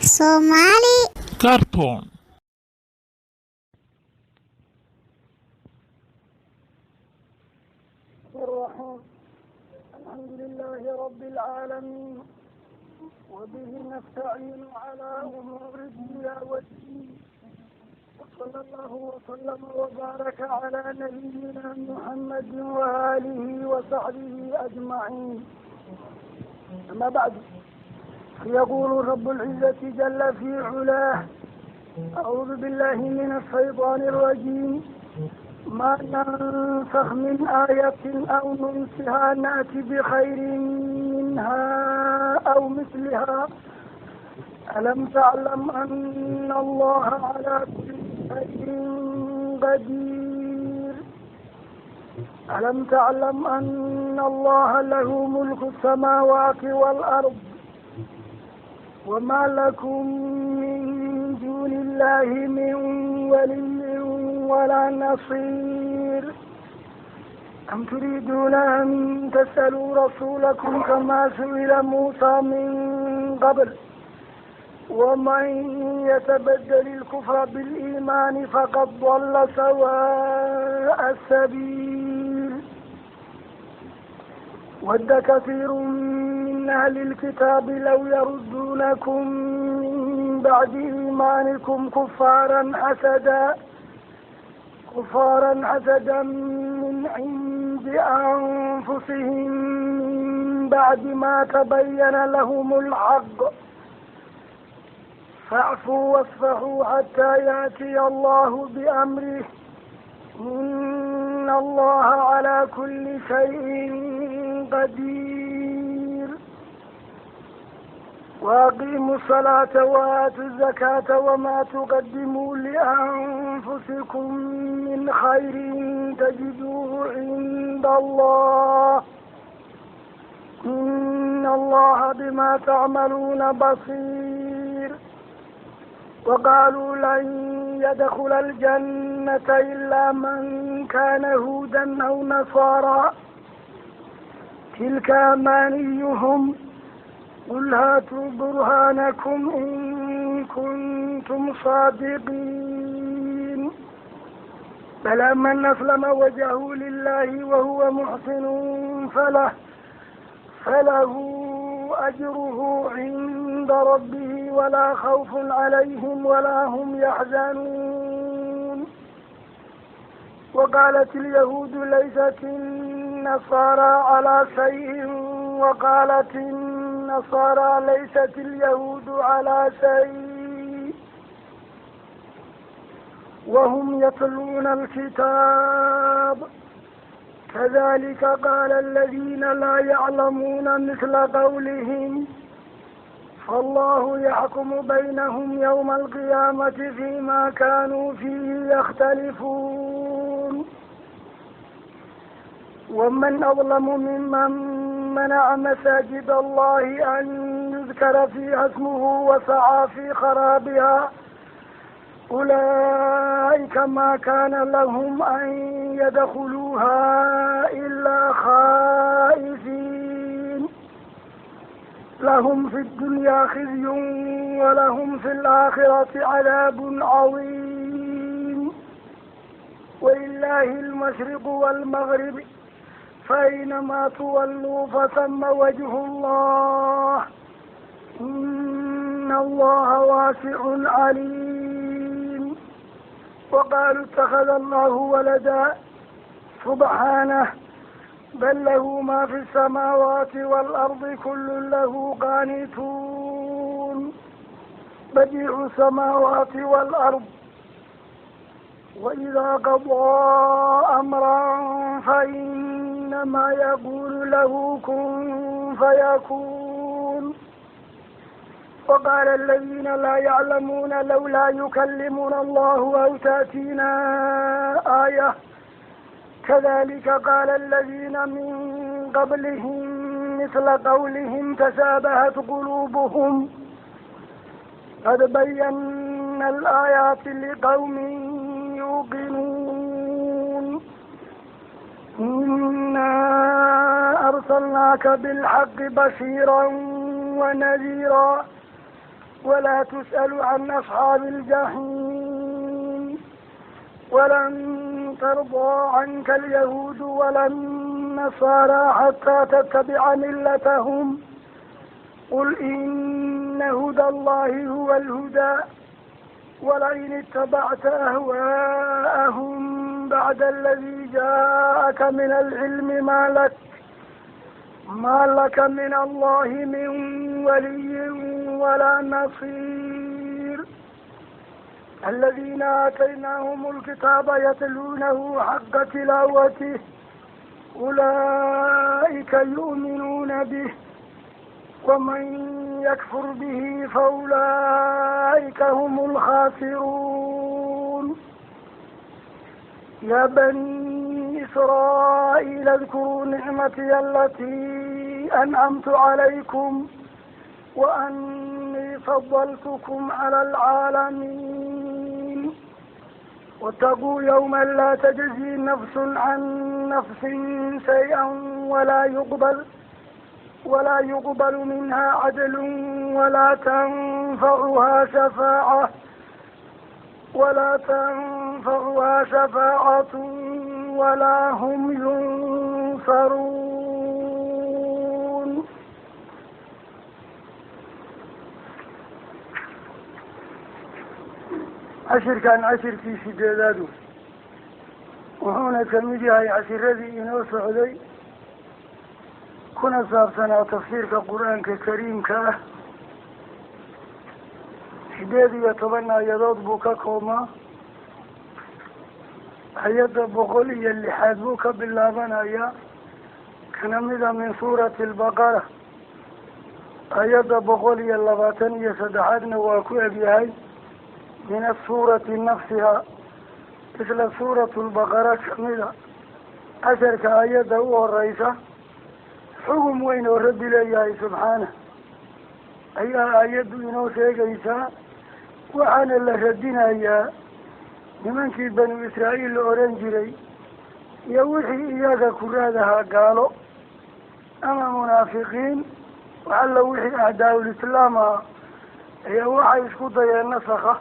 Somali Cartoon. الرحيم الحمد لله رب العالمين، وبه نستعين على أمور الدنيا والدين، وصلى الله وسلم وبارك على نبينا محمد وآله وصحبه أجمعين. أما بعد، يقول رب العزة جل في علاه: أعوذ بالله من الشيطان الرجيم، ما ننسخ من آية أو ننسها نأتي بخير منها أو مثلها، ألم تعلم أن الله على كل شيء قدير، ألم تعلم أن الله له ملك السماوات والأرض وما لكم من دون الله من ولي ولا نصير، أم تريدون أن تسألوا رسولكم كما سئل موسى من قبل، ومن يتبدل الكفر بالإيمان فقد ضل سواء السبيل. ود كثير من أهل الكتاب لو يردونكم من بعد إيمانكم كفارا حسدا من عند أنفسهم من بعد ما تبين لهم الحق، فاعفوا واصفحوا حتى يأتي الله بأمره، إن الله على كل شيء قدير. وأقيموا الصلاة وآتوا الزكاة وما تقدموا لأنفسكم من خير تجدوه عند الله، إن الله بما تعملون بصير. وقالوا لن يدخل الجنة إلا من كان هودا أو نصارى، تلك أمانيهم، قل هاتوا برهانكم إن كنتم صادقين. بلى من أسلم وجهه لله وهو محسن فله أجره عند ربه ولا خوف عليهم ولا هم يحزنون. وقالت اليهود ليست النصارى على شيء، وقالت النصارى ليست اليهود على شيء، وهم يتلون الكتاب. كذلك قال الذين لا يعلمون مثل قولهم، فالله يحكم بينهم يوم القيامة فيما كانوا فيه يختلفون. ومن أظلم ممن منع مساجد الله أن يذكر فيها اسمه وسعى في خرابها، أولئك ما كان لهم أن يدخلوها إلا خائفين، لهم في الدنيا خزي ولهم في الآخرة عذاب عظيم. ولله المشرق والمغرب، فأينما تولوا فثم وجه الله، إن الله واسع عليم. وقالوا اتخذ الله ولدا، سبحانه، بل له ما في السماوات والأرض، كل له قانتون. بديع السماوات والأرض، وإذا قضى أمرا فإنما يقول له كن فيكون. وقال الذين لا يعلمون لولا يكلمنا الله أو تأتينا آية، كذلك قال الذين من قبلهم مثل قولهم، تشابهت قلوبهم، قد بينا الآيات لقوم يوقنون. إنا أرسلناك بالحق بشيرا ونذيرا ولا تسأل عن أصحاب الجحيم ولن ترضى عنك اليهود ولا النصارى حتى تتبع ملتهم قل إن هدى الله هو الهدى ولئن اتبعت أهواءهم بعد الذي جاءك من العلم ما لك من الله من ولي ولا نصير الذين آتيناهم الكتاب يتلونه حق تلاوته أولئك يؤمنون به ومن يكفر به فأولئك هم الخاسرون يا بني إسرائيل اذكروا نعمتي التي أنعمت عليكم وأني فضلتكم على العالمين واتقوا يوما لا تجزي نفس عن نفس شيئا ولا يقبل منها عدل ولا تنفعها شفاعة ولا هم ينصرون. Cashirkan cashirkii sideedaadu wuxuuna kamid yahay cashiradii inoo socday kuna saabsanaa tafsiirka qur-aanka kariimka ah. 18 aayadood buu ka koobmaa. Ayadda 106aad buu ka bilaabanayaa, kana mida min suurati albaqara. Ayadda 123aadna waa ku egyahay min asuurati nafsiha, isla suuratu lbaqara kamida. Casharka ayadda u horeysa xugum weyn oo Rabbi leeyahay subxaanah ayaa aayaddu inoo sheegaysaa. Waxaana la radinayaa nimankii banu Israa'iil la oran jiray iyo wixii iyaga ku raadahaa gaalo ama munaafiqiin, waxalla wixii acdaa'ul islaam ah ayaa waxay isku dayeen nasakha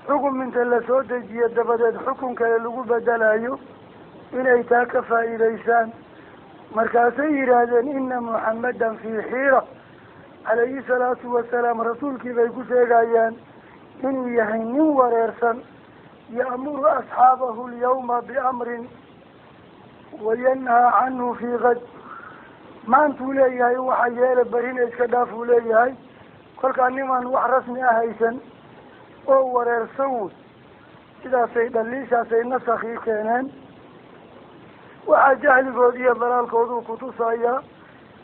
xugum inta lasoo dejiyo dabadeed xukun kale lagu bedelayo inay taa ka faa'iidaysaan. Markaasay yidhaahdeen ina Muxammadan fii xiira calayhi salaatu wasalaam, rasuulkii bay ku sheegayaan inuu yahay nin wareersan, ya'muru asxaabahu alyawma biamrin wayanhaa canhu fii qad. Maantuu leeyahay waxa yeele berrina iska dhaafuu leeyahay. Kolkaa nimaan wax rasmi ah haysan oo wareersan wey. Sidaasay dhaliishaasay nasakhii keeneen. Waxaa jahligood iyo dalaalkooduu kutusayaa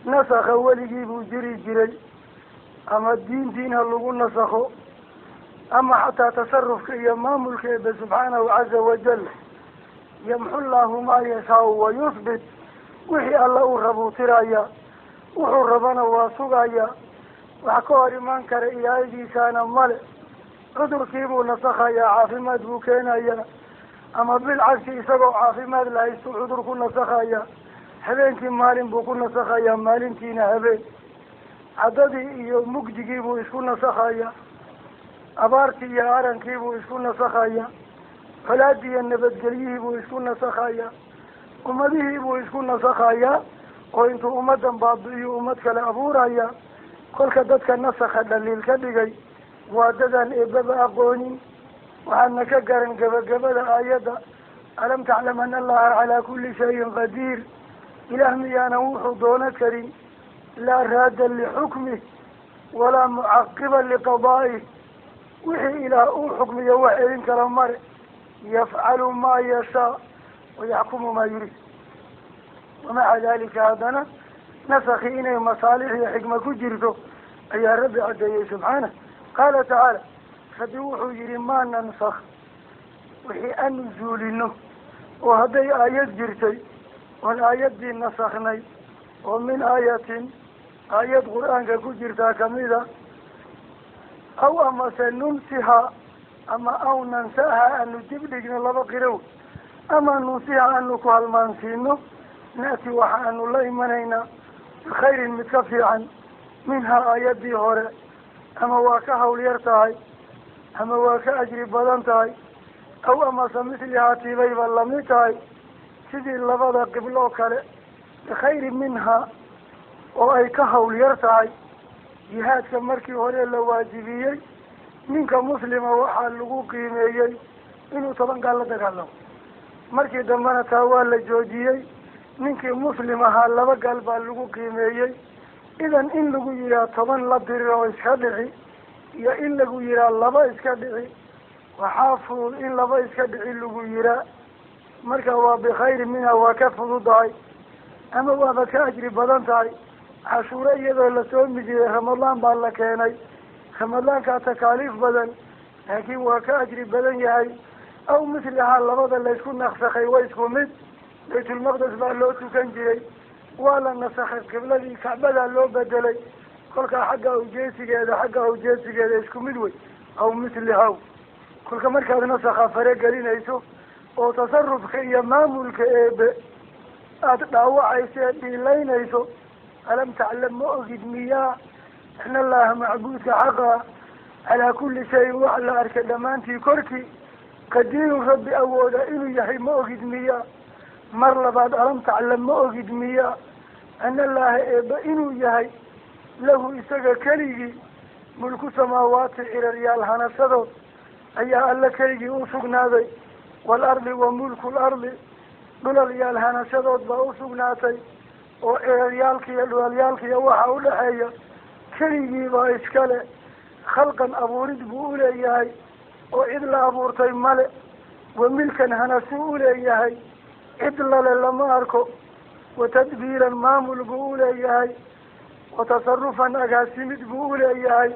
nasakha weligii buu jiri jiray, ama diin ha lagu nasakho ama xataa tasarufka iyo maamulka Eebe subxaanahu caza wajal. Yamxu llaahu maa yashaau wayuthbit, wixii alla uu rabuu tiraya, wuxuu rabana waa sugaya. Wax ka hor imaan kara ilaahadiisaana male. Cudurkii buu nasakhayaa, caafimaad buu keenayaa, ama bilcagsi isagoo caafimaad la haysto cudur ku nasakhaya. Habeenkii maalin buu ku nasakhayaa, maalintiina habeen. Caddadii iyo mugdigii buu isku nasakhayaa, abaartii iyo arankii buu isku nasakhayaa, colaadii iyo nabadgelyihii buu isku nasakhayaa, ummadihii buu isku nasakhayaa, oo intuu ummadan baabi'iyo ummad kale abuuraya. Kolka dadka nasakha dhaliil ka dhigay waa dadaan eebaba aqoonin. Waxaadna ka garan gabagabada aayadda alam taclam ana allaha calaa kulli shayin qadiir. Ilaah miyaanan wuxuu doono karin, laa raada lixukmih walaa mucaqiba liqadaa'ih. Wixii ilaah uu xukmiyo wax celin kara mare. Yafcalu maa yashaa wayaxkumu maa yuriid. Wamaca dalika haddana nasakhi inay masaalix iyo xikma ku jirto ayaa Rabbi caddeeyey subxaanah. Qaala tacaala, Rabbi wuxuu yihi maa nansakh, wixii aanu zuulino oo hadday aayad jirtay oon aayaddii nasakhnay oo min aayatin aayad qur-aanka ku jirtaa kamida, aw amase nunsiha ama aw nansaha aanu dib dhigno, laba qirow, ama nunsiha aanu ku halmaansiino, Na'ti waxaanu la imanaynaa bikhayrin mid ka fiican minhaa aayaddii hore, ama waa ka hawl yar tahay ama waa ka ajri badan tahay, aw amase mislihaa tiibayba lamid tahay, sidii labada qibloo kale bikhayrin minhaa oo ay ka hawl yar tahay. Jihaadka markii hore la waajibiyey ninka muslima waxaa lagu qiimeeyey inuu 10 gaal la dagaalamo. Markii dambena taa waa la joojiyey, ninkii muslim ahaa 2 gaal baa lagu qiimeeyey. Idan in lagu yihaa 10 la diriro iska dhici iyo in lagu yihaa 2 iska dhici, waxaa fudud in 2 iska dhici lagu yihaa. Marka waa bikhayri minha, waa ka fududahay ama waaba ka ajri badan tahay. Cashuuro iyadoo lasoo mijiyey Ramadaan baa la keenay, Ramadaankaa takaaliif badan, laakiin waa ka ajri badan yahay. Aw mislihaa labada laysku nasakhay way isku mid. Baytulmaqdes baa loo tukan jiray, waa la nasakhay, qibladii Kacbadaa loo bedelay. Kolkaa xagga awjeesigeeda isku mid wey, aw mislihaw. Kolka markaad nasakha faragelinayso oo tasarufka iyo maamulka eebe aada dhaawacayso ee dhiilaynayso, alam taclam ma ogid miyaa ana allaha macbuudka xaqa calaa kulli shayin wax la arkay dhammaantii korkii qadiirun rabbi awooda inuu yahay ma ogid miyaa. Mar labaad alam taclam ma ogid miyaa ana allaha eebe inuu yahay lahu isaga keligii mulku samaawaati ciraryaal hanasadood ayaa alla keligii u sugnaaday, waalardi wa mulku lardi dhulalyaal hanasadood baa u sugnaatay, oo ciraryaalkiiyo dhulalyaalkiiyo waxa u dhexeeya keligii baa iskale. Khalqan abuurid buu uleeyahay oo cid la abuurtay male, wa milkan hanasuu uleeyahay cid lale lama arko, wa tadbiiran maamul buu uleeyahay, wa tasarufan agaasimid buu uleeyahay,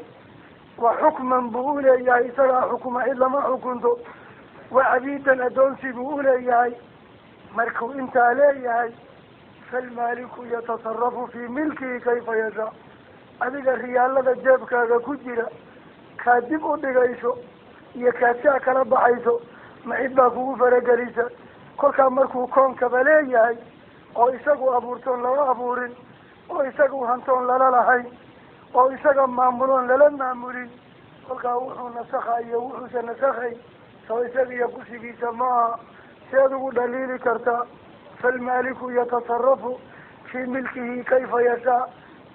wa xukman buu uleeyahay isagaa xukuma cid lama xukunto, wa cabiidan addoonsi buu uleeyahay. Markuu intaa leeyahay falmaaliku yatasarafu fii milkihi kayfa yashaa. Adiga riyaalada jeebkaaga ku jira kaad dib u dhigayso iyo kaad saa kala baxayso ma cid baa kugu faragelisa. Kolkaa markuu koonkaba leeyahay oo isagu abuurtoon lala abuurin, oo isagu hantoon lala lahayn, oo isaga maamuloon lala maamulin, kolkaa wuxuu nasakha iyo wuxuusa nasakhay soo isaga iyo kushigiisa maaha. Seed ugu dhaliili kartaa falmaaliku yatasarafu fii milkihi kayfa yashaa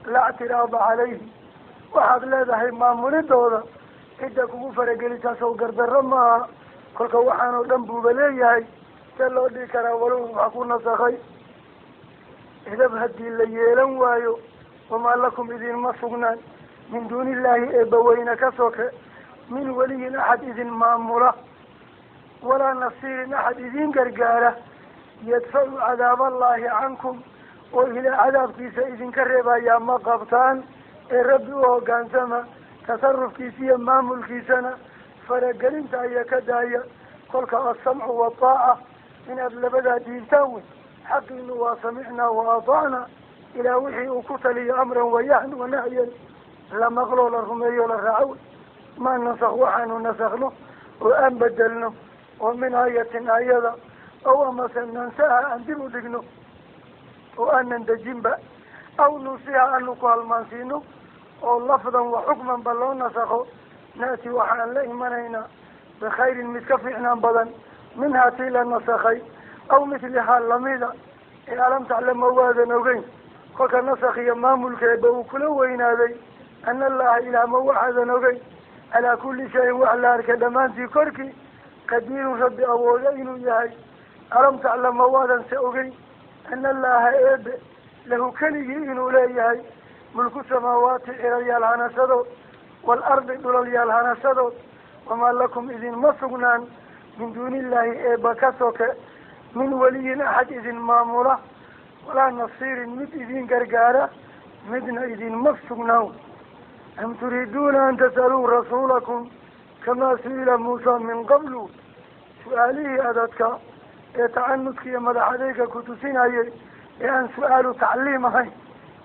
laa ictiraada calayhi. Waxaad leedahay maamulidooda cidda kugu faragelisaa sow gardarro maaha. Kolka waxaanoo dhan buuba leeyahay, see loo dhigi karaa walow wax ku nasakhay. Edab haddii la yeelan waayo, wamaa lakum idinma sugnaan min duuni illaahi eebbaweyne ka soke min weliyin axad idin maamula, walaa nasiirin axad idin gargaara, yadfacu cadaaballaahi cankum oo ilaa cadaabkiisa idinka reebayaa ma qabtaan. Ee rabbi u hoggaansama, tasarufkiisa iyo maamulkiisana faragelinta ayaa ka daaya. Kolka alsamcu waataaca inaad labadaa diibtaan wey. Xaqiinu waa samicnaa wa atacnaa, ilaa wixii uu ku taliyo amran wayahn wanahyan la maqloo la rumeeyo la raaco wey. Maa nasakh waxaanu nasakhno oo aan bedelno oo min aayatin aayada aw amase nansaha aan dib u dhigno oo aanan dejinba, aw nusiha aanu ku halmaansiino oo lafdan wa xukman ba loo nasakho, na'ti waxaan la imanaynaa bikhayrin mid ka fiicnaan badan minhaa tii la nasakhay aw mislihaa lamida. Ee alam taclama waadan ogeyn kolka nasakh iyo maamulkeeba uu kula weynaaday ana allaha ilaah ma waxaadan ogeyn calaa kulli shayin wax la arkay dhammaantii korkii qadiirun rabbi awooda inuu yahay. Alam taclama waadan se ogeyn ana allaha eebe lahu keligii inuu leeyahay mulku samaawaati ciraryaal hanasadood waalardi dhulalyaal hanasadood, wamaa lakum idinma sugnaan min duuni illaahi eeba ka soke min weliyin axad idin maamula, walaa nasiirin mid idin gargaara midna idinma sugnaan. Am turiiduuna an tas'aluu rasuulakum kamaa su'ila Muusaa min qablu. Su-aalihii adadka ee tacanudka iyo madax adeyga ku tusinayay ee aan su-aalu tacliim ahayn,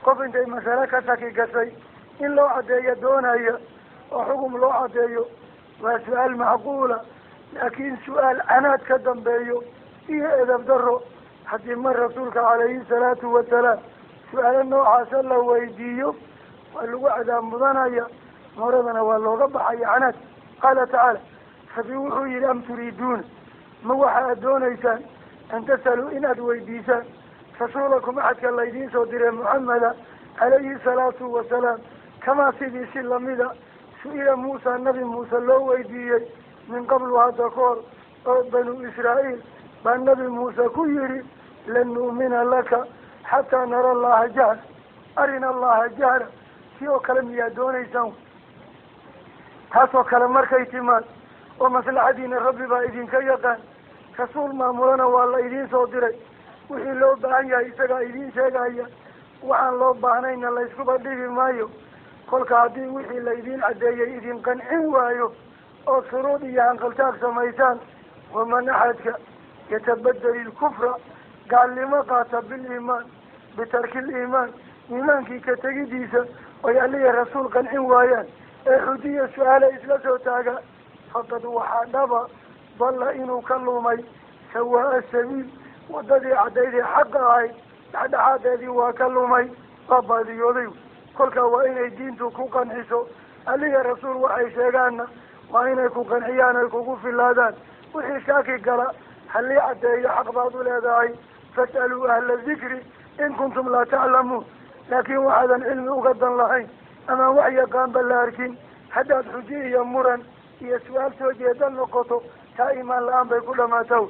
qof intay masale ka shaki gashay in loo caddeeyo doonaya oo xugum loo caddeeyo waa su-aal macquula, laakiin su-aal canaad ka dambeeyo iyo edab darro Haddii mar rasuulka calayhi salaatu wasalaam su-aalo noocaasa la weydiiyo, waa lagu cadaab mudanaya, mooradana waa looga baxaya canaad. Qaala tacaala, rabbi wuxuu yihi: am turiiduuna, ma waxa aad doonaysaan, an tasaluu, inaad weydiisaan, rasuulakum, axadka laydiin soo diray Muxameda calayhi salaatu wasalaam, kamaa sidii si lamida su-ila Muusa, nabi Muuse loo weydiiyey, min qablu, hadda ka hor, oo banu Israa'iil baa nabi Muuse ku yihi: lan nu'mina laka xataa nara Allaha jahra, arina Allaha jahra. Si oo kale miyaa doonaysaan? Taasoo kale markay timaad oo maslaxadiina rabbi baa idinka yaqaan, rasuul maamulana waa la idiin soo diray, wixii loo baahan yahay isagaa idiin sheegaya, waxaan loo baahnayna layskuba dhigi maayo. Kolka haddii wixii laydiin caddeeyey idin qancin waayo oo shuruud iyo hanqaltaag samaysaan, waman axadka yatabadel ilkufra, gaalnimo qaata, biliimaan, bitarki liimaan, iimaankii ka tegidiisa, oy alliya rasuul qancin waayaan ee xujiya su-aala isla soo taaga, faqad waxaa dhaba dalla inuu ka lumay sawaa'a sabiil, wadadii caddaydee xaqa ahayd dhexdhexaadeedii waa ka lumay, waa baadiyooday. Kolkaa waa inay diintu ku qanciso, alliya rasuul waxay sheegaanna waa inay ku qanciyaan, ay kugu filaadaan. Wixii shaaki gala halii caddeeyo, xaq baad u leedahay. Fas'aluu ahla dikri in kuntum laa taclamuun. Laakiin waxaadan cilmi uga dan lahayn amaan wax yaqaanba la arkin, haddaad xuji iyo muran iyo su-aal soo jeeda noqoto, taa iimaan la-aan bay ku dhamaataw.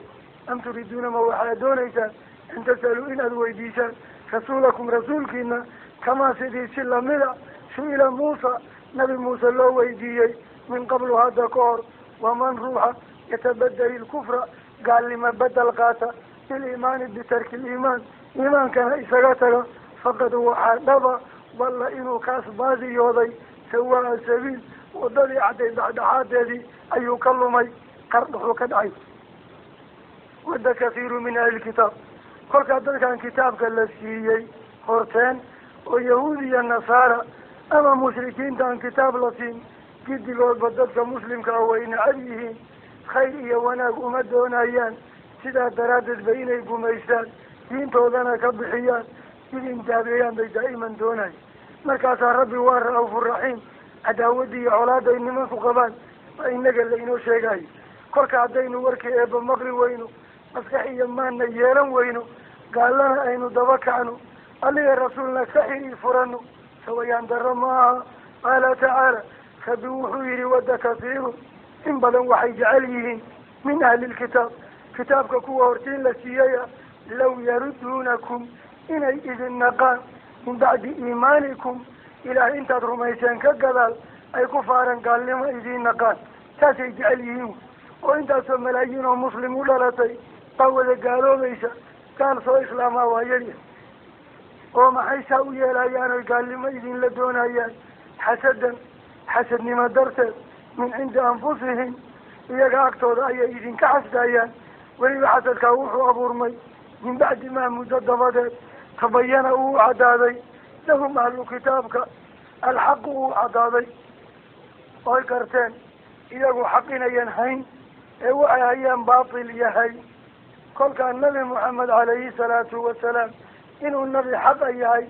Am turiiduuna, ma waxaad doonaysaan, an tasaluu, inaad weydiisaan, rasuulakum, rasuulkiina, kamaa sidii si lamida su-ila Muusa, nabi Muuse loo weydiiyey, min qablu, hadda ka hor? Waman ruuxa yatabadel ilkufra, gaalnimo bedel qaata, biliimaani, bitarki liimaan, iimaankana isaga taga, faqad waxaa dhaba dalla inuu kaas baadiyooday sawaa sabiil, wadadii cadday dhexdhexaadeedii ayuu ka lumay, qardhaxuu ka dhacay. Wadda kathiiru min ahlilkitaab, kolkaa dadkan kitaabka la siiyey horteen oo yahuud iyo nasaara ama mushrikiinta aan kitaab la siin, giddigoodba dadka muslimka ah way nacab yihiin, khayr iyo wanaag uma doonayaan. Sidaa daraaddeed bay inay gumaystaan, diintoodana ka bixiyaan, idin daabeeyaan bay daa'iman doonayan. Markaasaa rabbi waa ra-ufu raxiim, cadaawaddii iyo colaaday nimanku qabaan baa inaga lainoo sheegayo. Kolka haddaynu warkii eebba maqli weyno, maskax iyo maanna yeelan weyno, gaalana aynu daba kacno, alliga rasuulna ka xiri furano, sawayaan darro ma aha. Qaala tacaala, rabbi wuxuu yihi: wadda kathiirun, in badan waxay jecel yihiin, min ahlilkitaab, kitaabka kuwa hortiin la siiyaya, law yaruduunakum, inay idin naqaan, min bacdi iimaanikum, ilaah intaad rumayseen ka gadaal ay ku faaran gaalnimo idiin naqaan, saasay jecel yihiin. Oo intaasoo malaayiin oo muslim u dhalatay baa wada gaaloobaysa, gaal soo islaamaa waa yarya. Oo maxay saa u yeelayaan oy gaalnimo idinla doonayaan? Xasadan, xasadnimo darteed, min cindi anfusihim, iyaga agtooda ayay idinka xasdayaan. Weliba xasadkaa wuxuu abuurmay min bacdi maa, muddo dabadeed, tabayana uu caddaaday, lahum, ahlu kitaabka, alxaqu uu caddaaday, oy garteen iyagu xaq inayan hayn ee waxay hayaan baatil yahay. Kolkaa nabi Moxamed calayhi salaatu wasalaam inuu nabi xaqa yahay,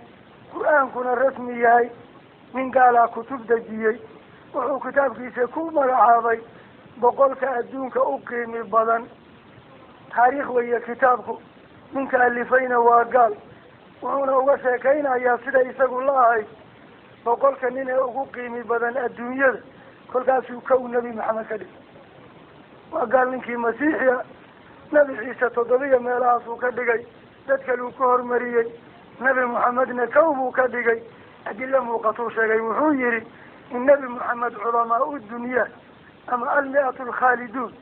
qur-aankuna rasmi yahay, nin gaalaa kutub dejiyey, wuxuu kitaabkiisa ku magacaabay 100-ka adduunka u qiimi badan. Taariikh weeye kitaabku, ninka alifayna waa gaal, wuxuuna uga sheekaynayaa sida isagu la ahayd 100-ka nin ee ugu qiimi badan adduunyada. Kolkaasuu kow nebi Maxamed ka dhigay. Waa gaal ninkii masiixi a, nabi Ciise 7 meelahaasuu ka dhigay, dad kaluu ka hormariyey, nebi Moxamedna kow buu ka dhigay. Adilo muuqatuu sheegay. Wuxuu yihi in nebi Moxamed culamaa u dunya ama almi'atu alkhaaliduun,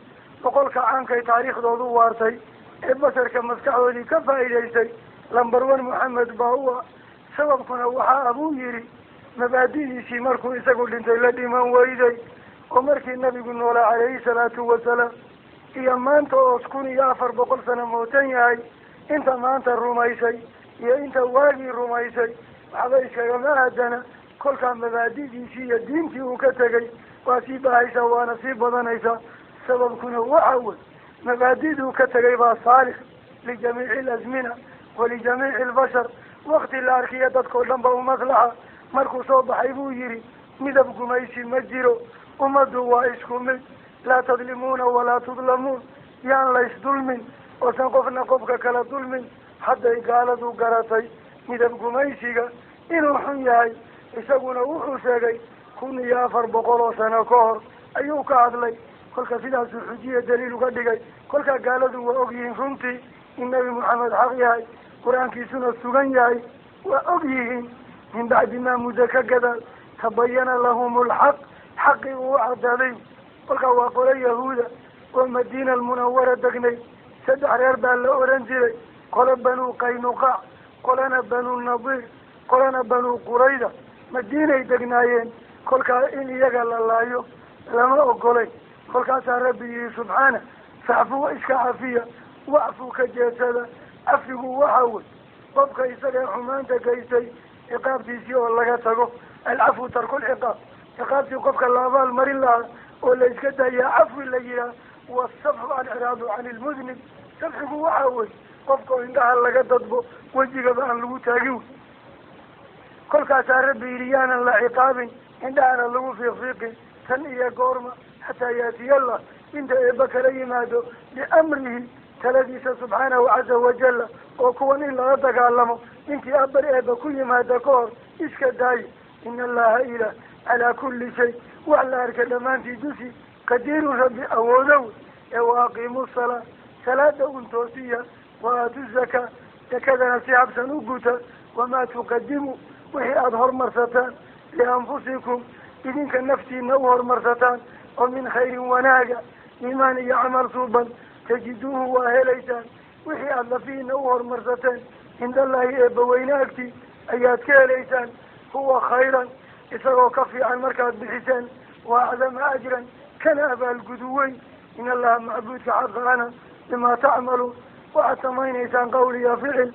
100-ka caankay taariikhdoodu waartay ee basharka maskaxdoodii ka faa'iidaystay, number one Moxamed baa u ah. Sababkuna waxaa abuu yihi mabaadidiisii markuu isagu dhintay la dhiman weyday, oo markii nabigu noolaa calayhi salaatu wasalaam iyo maanta oo 1400 sano mootan yahay, inta maanta rumaysay iyo inta waagii rumaysay waxba iskagama aadana. Kolkaa mabaadidiisii iyo diintii uu ka tegay waa sii baahaysaa, waana sii badanaysaa. Sababkuna waxa wey mabaadiduu ka tegay baa saalix Lijamiici alasmina walijamiici albashar, wakti la arkiya dadkao dhan ba u maslaxa. Markuu soo baxay buu yihi, midab gumaysi ma jiro, ummaddu waa isku mid, laa tadlimuuna walaa tudlamuun, yaan laysdulmin oosan qofna qofka kala dulmin. Hadday gaaladu garatay midab gumaysiga inuu xun yahay, isaguna wuxuu sheegay 1400 oo sano ka hor ayuu ka hadlay. Kolka sidaasuu xujiya daliil uga dhigay. Kolkaa gaaladu waa og yihiin runtii in Nebi Maxamed xaq yahay, qur-aankiisuna sugan yahay, waa og yihiin. Min bacdi maa muddo ka gadaal tabayana lahum alxaq, xaqii uu cadaaday. Kolkaa waa qolo yahuuda oo Madiina Almunawara degnay. Saddex reer baa la oran jiray: qolo Banuu Qaynuqaac, qolana Banuu Nadiir, qolana Banuu Qurayda. Madiinay degnaayeen. Kolkaa in iyaga la laayo lama ogolay. Kolkaasaa Rabbi yihi subxaana: facfuu, iska cafiya, wacfuu, ka jeedsada. Cafigu waxa wey qofka isaga xumaanta geystay ciqaabtiisii oo laga tago. Alcafwu tarkulciqaab, ciqaabtii qofka la abaal marin lahaa oo la iska daayaa cafwi la yihaah. Wasafxu alciraadu can ilmudnib, safxigu waxa wey qofka oo indhaha laga dadbo, wejigaba aan lagu taagin wey. Kolkaasaa Rabbi yidhi, yaanan la ciqaabin, indhahana lagu fiiqfiiqin. Tan iyo goorma? Xataa yaatiyallah, inta Eeba kala yimaado, biamrihi, taladiisa, subxaanahu caza wajala, oo kuwan in lala dagaalamo intii abar Eeba ku yimaada ka hor iska daayo. Ina Allaha ilaah calaa kulli shay, wax la arka dhammaantii dusi, qadiirun, Rabbi awoodow. Ee wa aqiimu salaa, salaada un toosiya, wa aatu zakaa, zakadana si habsan u guta. Wamaa tuqadimu, wixii aada hormarsataan, lianfusikum, idinka naftiina u horumarsataan, oo min khayrin, wanaaga, iimaan iyo camal suuban, tajiduuhu, waa helaysaan. Wixii aada lafihiina u horumarsateen, cindallahi, eebbaweyne agti ayaad ka helaysaan. Huwa khayran, isagoo ka fiican markaad bixiseen, wa acdama ajran, kana abaalgudu weyn. In Allaha macbuudka xaqa ana bimaa tacmaluun, waxaad samaynaysaan qowl iyo ficil,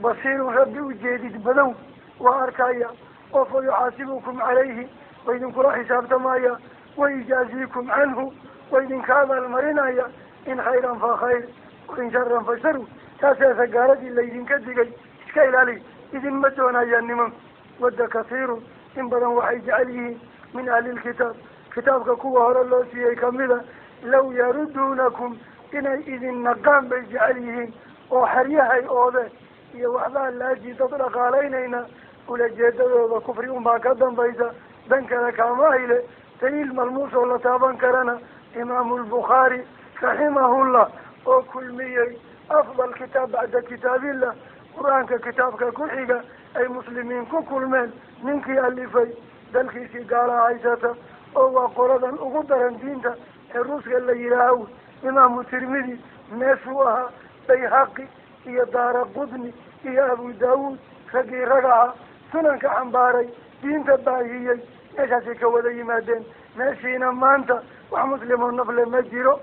basiirun, Rabbi ujeedid badan, waa arkaya oo fa yuxaasibukum calayhi, wa idinkula xisaabtamaya, wayujaaziikum canhu, wa idinka abaalmarinaya. In khayran fa khayr, wain sharan fa sharu. Taaseesa gaaladii laydinka digay iska ilaaliy, idinma doonayaan nimanku. Wadda kasiirun, in badan waxay jecel yihiin, min ahlilkitaab, kitaabka kuwa hore loo siiyey kamida, low yaruduunakum, inay idin naqaan bay jecel yihiin, oo xeryahay oodeen iyo waxbaa laaji dad dhaqaalaynayna. Ulajeedadooda kufri unbaa ka dambaysa, dan kale kaama hayle. Daliil malmuus oo la taaban karana, Imaamu Lbukhaari raximahullah oo kulmiyey afdal kitaab bacda kitaabillah, qur-aanka kitaabka ku xiga ay muslimiin ku kulmeen, ninkii alifay dalkiisii gaala haysata, oo waa qoladan ugu daran diinta ee Ruuska la yidhaaho. Imaamu Tirmidi meeshuu ahaa, Bayhaqi iyo Daara Qudni iyo Abu Daawuud, raggii ragaha sunanka xambaaray, diinta baahiyey, meeshaasay ka wada yimaadeen. Meeshiina maanta wax muslimoo nafle ma jiro.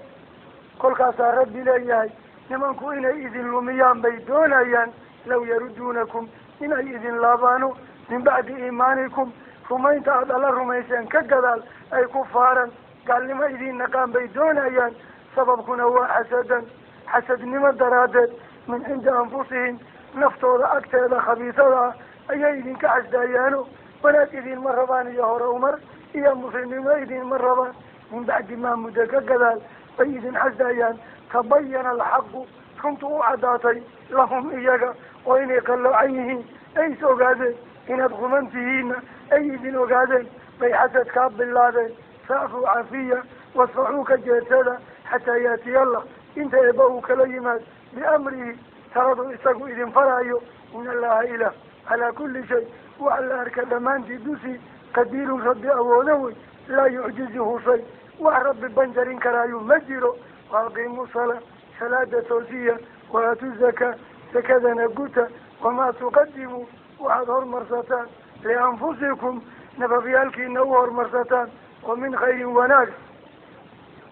Kolkaasaa Rabbi leeyahay, nimanku inay idin lumiyaan bay doonayaan. Low yaruduunakum, inay idin laabaano, min bacdi iimaanikum, rumaynta aada Alla rumayseen ka gadaal, ay ku faaran gaalnimo idiin naqaan bay doonayaan. Sababkuna waa xasadan, xasadnimo daraaddeed, min cindi anfusihim, naftooda agteeda khabiisada ah ayay idinka xasdaayaano. Wanaag idinma rabaan iyo hore umar iyo muslimnimo idinma rabaan. Min bacdi maa muddo ka gadaal bay idin xasdaayaan, tabayana alxaqu, runtu u caddaatay, lahum, iyaga, oo inay qalloocan yihiin ay is ogaadeen, inaad quman tihiinna ay idin ogaadeen, bay xasad kaa bilaabeen. Facfuu, cafiya, wasfaxuu, ka jeedsada, xataa yaatiya Allah, inta Eeba uu kala yimaad, biamrihi, taladu isagu idin faraayo. In Allaha ilaah calaa kulli shay, waxa la arka dhammaantii dusi, qadiirun, Rabbi awoodo wey, laa yucjizuhu shay, wax Rabbi banjarin karaayo ma jiro. Waaqiimu salaa, salaada toosiya, waatu zakaa, zakadana guta. Wamaa tuqadimuu, waxaad hormarsataan, lianfusikum, nafafyaalkiina u hormarsataan, oo min khayrin, wanaag,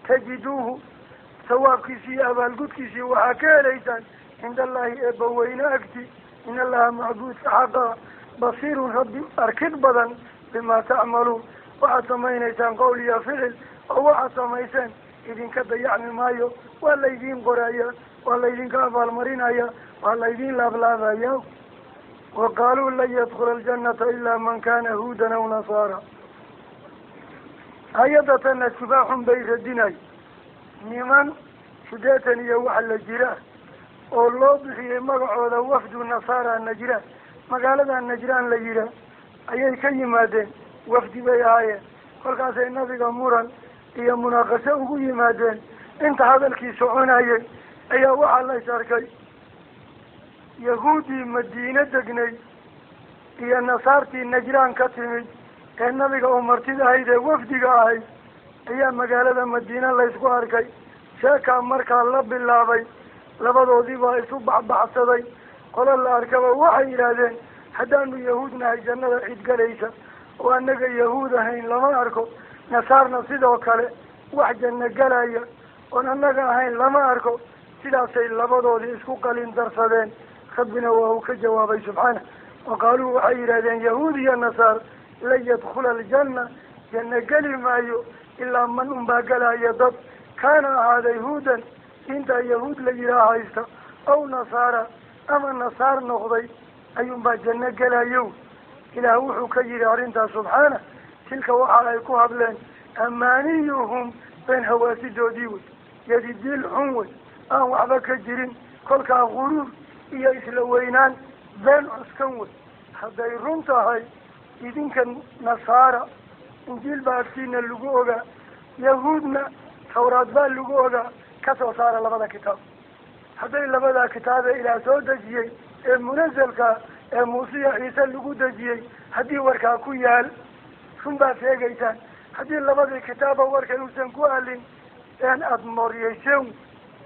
tajiduuhu, sawaabkiisii iyo abaalgudkiisii waxaa ka helaysaan, cinda Allahi, eebba weyne agti. In Allaha macbuudka xaqa basiirun, Rabbi arkid badan, bimaa tacmaluun, waxaad samaynaysaan qowl iyo ficil, oo waxaad samayseen idinka dayacmi maayo, waa laydiin qorayaa. Waa laydinka abaalmarinaya, waa laydin laablaabaya. Wa qaaluu lan yadkhula aljannata ilaa man kana huudan aw nasaara. Hay-adda tanna shubaaxun bay radinay niman 80 iyo wax la jira oo loo bixiyey magacooda wafdu nasaara Najraan, magaalada Najraan la yihaa ayay ka yimaadeen. Wafdi bay ahaayeen. Kolkaasay nabiga muran iyo munaaqasho ugu yimaadeen. Inta hadalkii soconayay ayaa waxaa la is arkay yahuuddii Madiine degnay iyo nasaartii Najraan ka timid ee nabiga uu martida ahayd ee wafdiga ahayd ayaa magaalada Madiine laysku arkay. Sheekaa markaa la bilaabay, labadoodii baa isu baxbaxsaday. Qolo la arkaba waxay yidhaahdeen, haddaanu yahuud nahay jannada cid galaysa oo annaga yahuud ahayn lama arko, nasaarna sidoo kale wax janno galaya oon annaga ahayn lama arko. Sidaasay labadoodii isku qalin darsadeen. Rabbina waa uu ka jawaabay subxaana. Wa qaaluu waxay yidhahdeen yahuud iyo nasaar, lan yadkhula aljanna, janno geli maayo, ilaa man unbaa galaya dad kaana ahaaday huudan, diintaa yahuud la yihaha haysta, aw nasaara ama nasaar noqday ayuunbaa janno gelayo. Ilaah wuxuu ka yidhi arrintaas subxaana, tilka waxa ay ku hadleen amaaniyuhum, been hawaasidoodii wey, yadidiil xun wey, aan waxba ka jirin. Kolkaa guruur iyo isla weynaan been cuskan wey. Hadday run tahay idinka nasaara injiil baa agtiina lagu ogaa, yahuudna tawraad baa lagu ogaa, kasoo saara labada kitaab. Hadday labadaa kitaabee Ilaah soo dejiyey ee munasalka ee Muuse iyo Ciise lagu dejiyey haddii warkaa ku yaal, run baad sheegaysaan. Haddii labadii kitaaba warkay uusan ku alin, een aada mooryeyseen.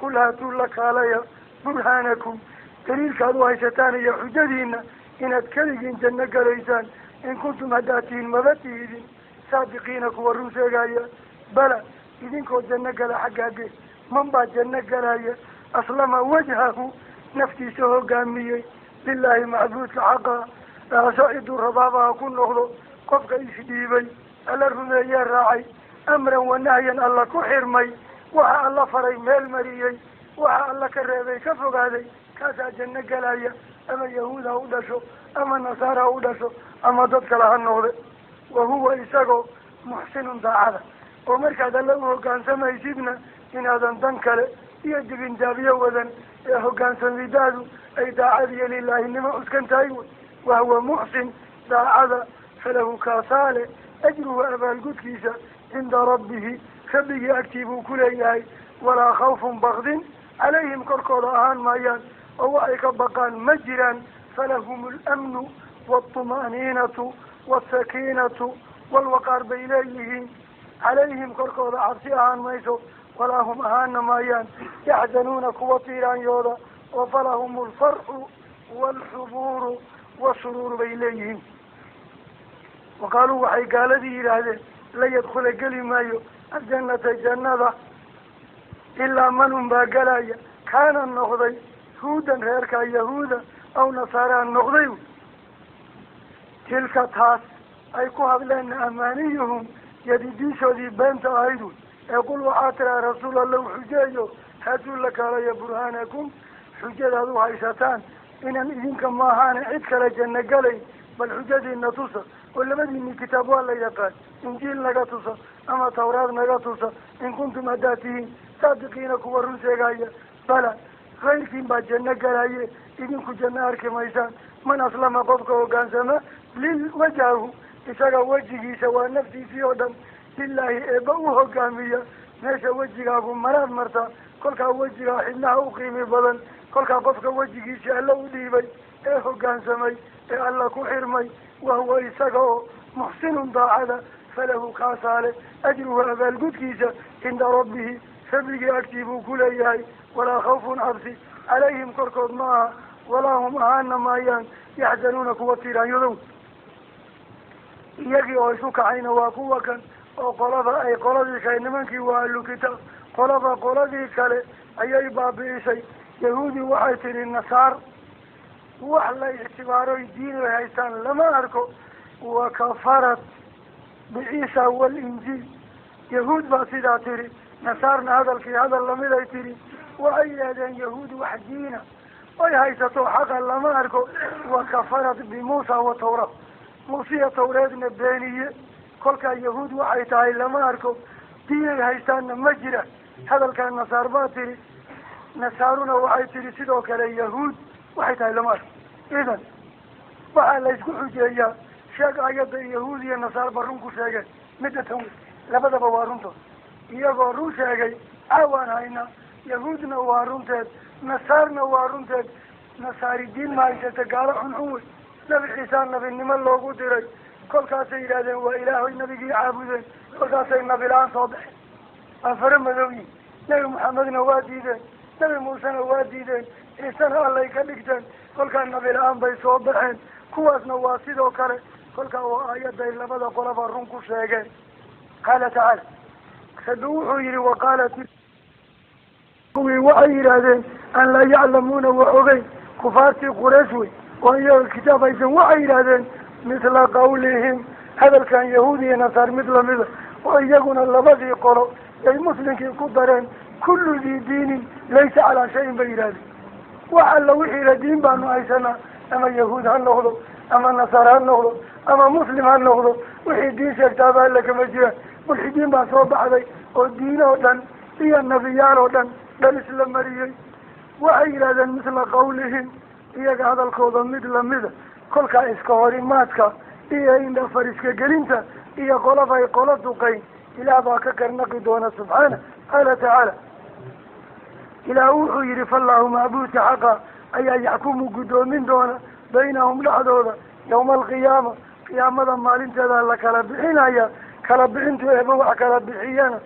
Qul haatuu la kaalaya burhaanakum, daliilkaad u haysataan iyo xujadiina inaad keligiin janno galaysaan, in kuntum haddaad tihiin maba tihidin saadiqiina kuwa run sheegaya. Bala, idinkoo janno gala xaggaage man baa janno galaya aslama wajhahu, naftiisa hogaamiyey lilaahi macbuudka xaqa dhaaso ciduu rabaabaha ku noqdo. Qofka isdhiibay, Alla rumeeyee raacay, amran wanahyan Alla ku xirmay, waxa Alla faray meel mariyey, waxa Alla ka reebay ka fogaaday, kaasaa janno galaya. Ama yahuud ha u dhasho ama nasaar ha u dhasho ama dad kale ha noqde. Wa huwa isagoo muxsinun daacada oo markaad Alla u hogaansamaysidna inaadan dan kale iyo dibindaabyo wadan ee hogaansamidaadu ay daacad iyo lilaahinimo cuskan tahay wey. Wahuwa muxsin daacada, falahu kaasaale ajruhu, abaalgudkiisa, cinda rabbihi, rabbigii agtii buu ku leeyahay. Walaa khawfun bakdin calayhim korkooda ahaan maayaan oo waxay ka baqaan ma jiraan. Falahum alamnu waaltuma'niinatu waalsakiinatu walwaqaar bay leeyihiin. Calayhim korkooda cabsi ahaan mayso, walaa hum ahaana maayaan yaxzanuuna kuwa tiiraanyooda, oo falahum alfarxu waalxubuuru wasuruuru bay leeyihiin. Wa qaaluu waxay gaaladii yidhaahdeen, lan yadkhula geli maayo aljannata jannada ilaa man unbaa galaya kaana noqday huudan, reerkaa yahuuda aw nasaaraa noqday. Tilka taas ay ku hadleenna amaaniyuhum, yadidiishoodii beenta ahayd wey. Ee qul waxaa tiraa rasuul Allow, xujeeyo, haatuu la kaalaya burhaanakum, xujadaad u haysataan inaan idinka maahaane cid kale janno galay. Bal xujadiina tusa oo labadiini kitaab waa la yaqaan, injiil naga tusa ama tawraad naga tusa, in kuntum haddaad tihiin saadiqiina kuwa run sheegaya. Bala, kayrkiin baa janno galaye, idinku janno arki maysaan. Man aslama, qofka hogaansama, lil wajahu, isaga wejigiisa waa naftiisii oo dhan, lilaahi eebba u hogaamiya. Meesha wejigaagu maraad martaa, kolkaa wejigaa xidnaha u qiimi badan. Kolkaa qofka wejigiisii Alla u dhiibay ee hogaansamay ee Alla ku xirmay, wahuwa isaga oo muxsinun daacada, falahu kaasaale ajruhu, abaalgudkiisa, cinda rabbihi, rabbigii agtii buu ku leeyahay. Walaa khawfun cabsi calayhim korkood ma aha, walaa hum ahaana maayaan yaxzanuuna kuwa tiiraanyadow. Iyagii oo isu kacayna waa kuwa kan oo qolaba ay qoladii kale, nimankii waa ahlu kitaab, qolaba qoladii kale ayay baabi'isay. Yahuudi waxay tidhi nasaar wax la ictibaaroy diin ay haystaan lama arko. Wa kafarat biciisa walinjiil, yahuud baa sidaa tidhi, nasaarna hadalkii hadal lamid ay tidhi. Waxay yidhahdeen yahuud wax diina oy haysato xaqa lama arko. Wa kafarat bimuusa wa tawraat, muusiya tawreedna beeniye. Kolkaa yahuud waxay tahay lama arko, diinay haystaanna ma jira. Hadalkaa nasaar baa tiri, nasaaruna waxay tihi sidoo kale yahuud waxay tahay lama arko. Idan waxaa la isku xujeeyaa sheeg ayadda yahuud iyo nasaarba run ku sheegeen, midda tan wey, labadaba waa runtood. Iyagoo run sheegay caawaan haynaa, yahuudna waa runteed, nasaarna waa runteed. Nasaari diin ma haysata, gaalo xunxun wey. Nabi Ciisa nabinimo loogu diray, kolkaasay yidhahdeen waa ilaahoy nabigii caabudeen, kolkaasay nabi la-aan soo baxeen, waa fara madowyiin. Nebi Maxamedna waa diideen, Nebi Muusena waa diideen, Ciisena allay ka dhigteen, kolkaa nabi la-aan bay soo baxeen. Kuwaasna waa sidoo kale. Kolkaa waa aayaday labada qolaba run ku sheegeen. Qaala tacaala, rabbi wuxuu yihi waqaalat kuwii waxay yidhaahdeen an laa yaclamuuna wax ogeyn, kufaartii Quraysh wey oo iyaga kitaab haysan, waxay yidhaahdeen mithla qawlihim, hadalkan yahuud iyo nasaar mid lamida, oo iyaguna labadii qolo ay muslimkii ku dareen. Kullu dii diinin laysa calaa shayin bay yidhahdeen. Wax alla wixii la diin baanu haysanaa, ama yahuud ha noqdo, ama nasaar ha noqdo, ama muslim ha noqdo, wixii diin sheegtaaba alla kama jiraan. Mulxidiin baa soo baxday oo diin oo dhan iyo nabiyaal oo dhan dhan isla mariyey. Waxay yidhahdeen mithla qawlihim, iyaga hadalkooda mid lamida. Kolkaa iska horimaadka iyo indha fariska gelinta iyo qolabay qolo duqayn, Ilaah baa ka karnaqi doona subxaana. Qaala tacaala, Ilaah wuxuu yihi fallaahu macbuudka xaqa ayaa yaxkumu guddoomin doona baynahum dhexdooda yawma alqiyaama, qiyaamada maalinteeda la kala bixinaya. Kala bixintu eeba wax kala bixiyana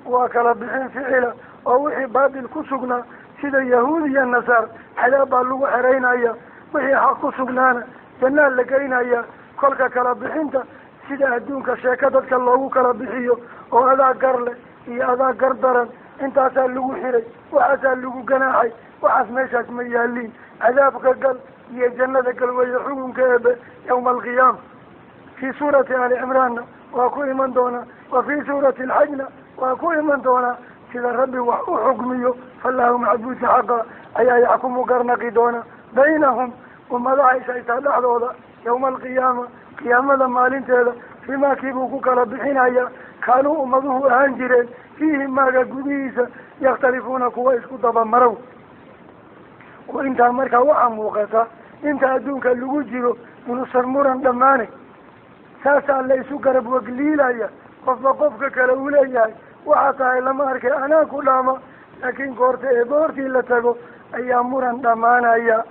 waa kala bixin ficila, oo wixii baatil ku sugnaa sida yahuud iyo nasaar xadaab baa lagu xeraynaya, wixii xaq ku sugnaana jannaa la geynaya. Kolka kala bixinta sida adduunka sheeko dadka loogu kala bixiyo oo adaa gar leh iyo adaa gar daran, intaasaa lagu xiray, waxaasaa lagu ganaaxay, waxaas meeshaas ma yaaliin. Cadaabka gal iyo jannada gal weeye xukunka eebe yawma alqiyaama. Fii suurati Ali Cimraanna waa ku iman doonaa, wa fii suurati alxajna waa ku iman doonaa sida rabbi wax u xukmiyo. Fallaahu macbuudka xaqa ayaa yaxkumu garnaqi doona baynahum, ummadaha ishaytaa dhexdooda, yawma alqiyaama, qiyaamada maalinteeda, fimaa kiibuu ku kala bixinaya kaanuu ummaduhu ahaan jireen fiihi maaga gudihiisa yakhtalifuuna kuwa isku dabamarow. Oo intaa markaa waxaa muuqata inta adduunka lagu jiro inuusan muran dhammaanay, saasaa la isu garab wagliilaya, qofba qofka kale uu leeyahay waxaa tahay lama arkay anaa ku dhaama. Laakiin goorta eeba hortii la tago ayaa muran dhammaanaya.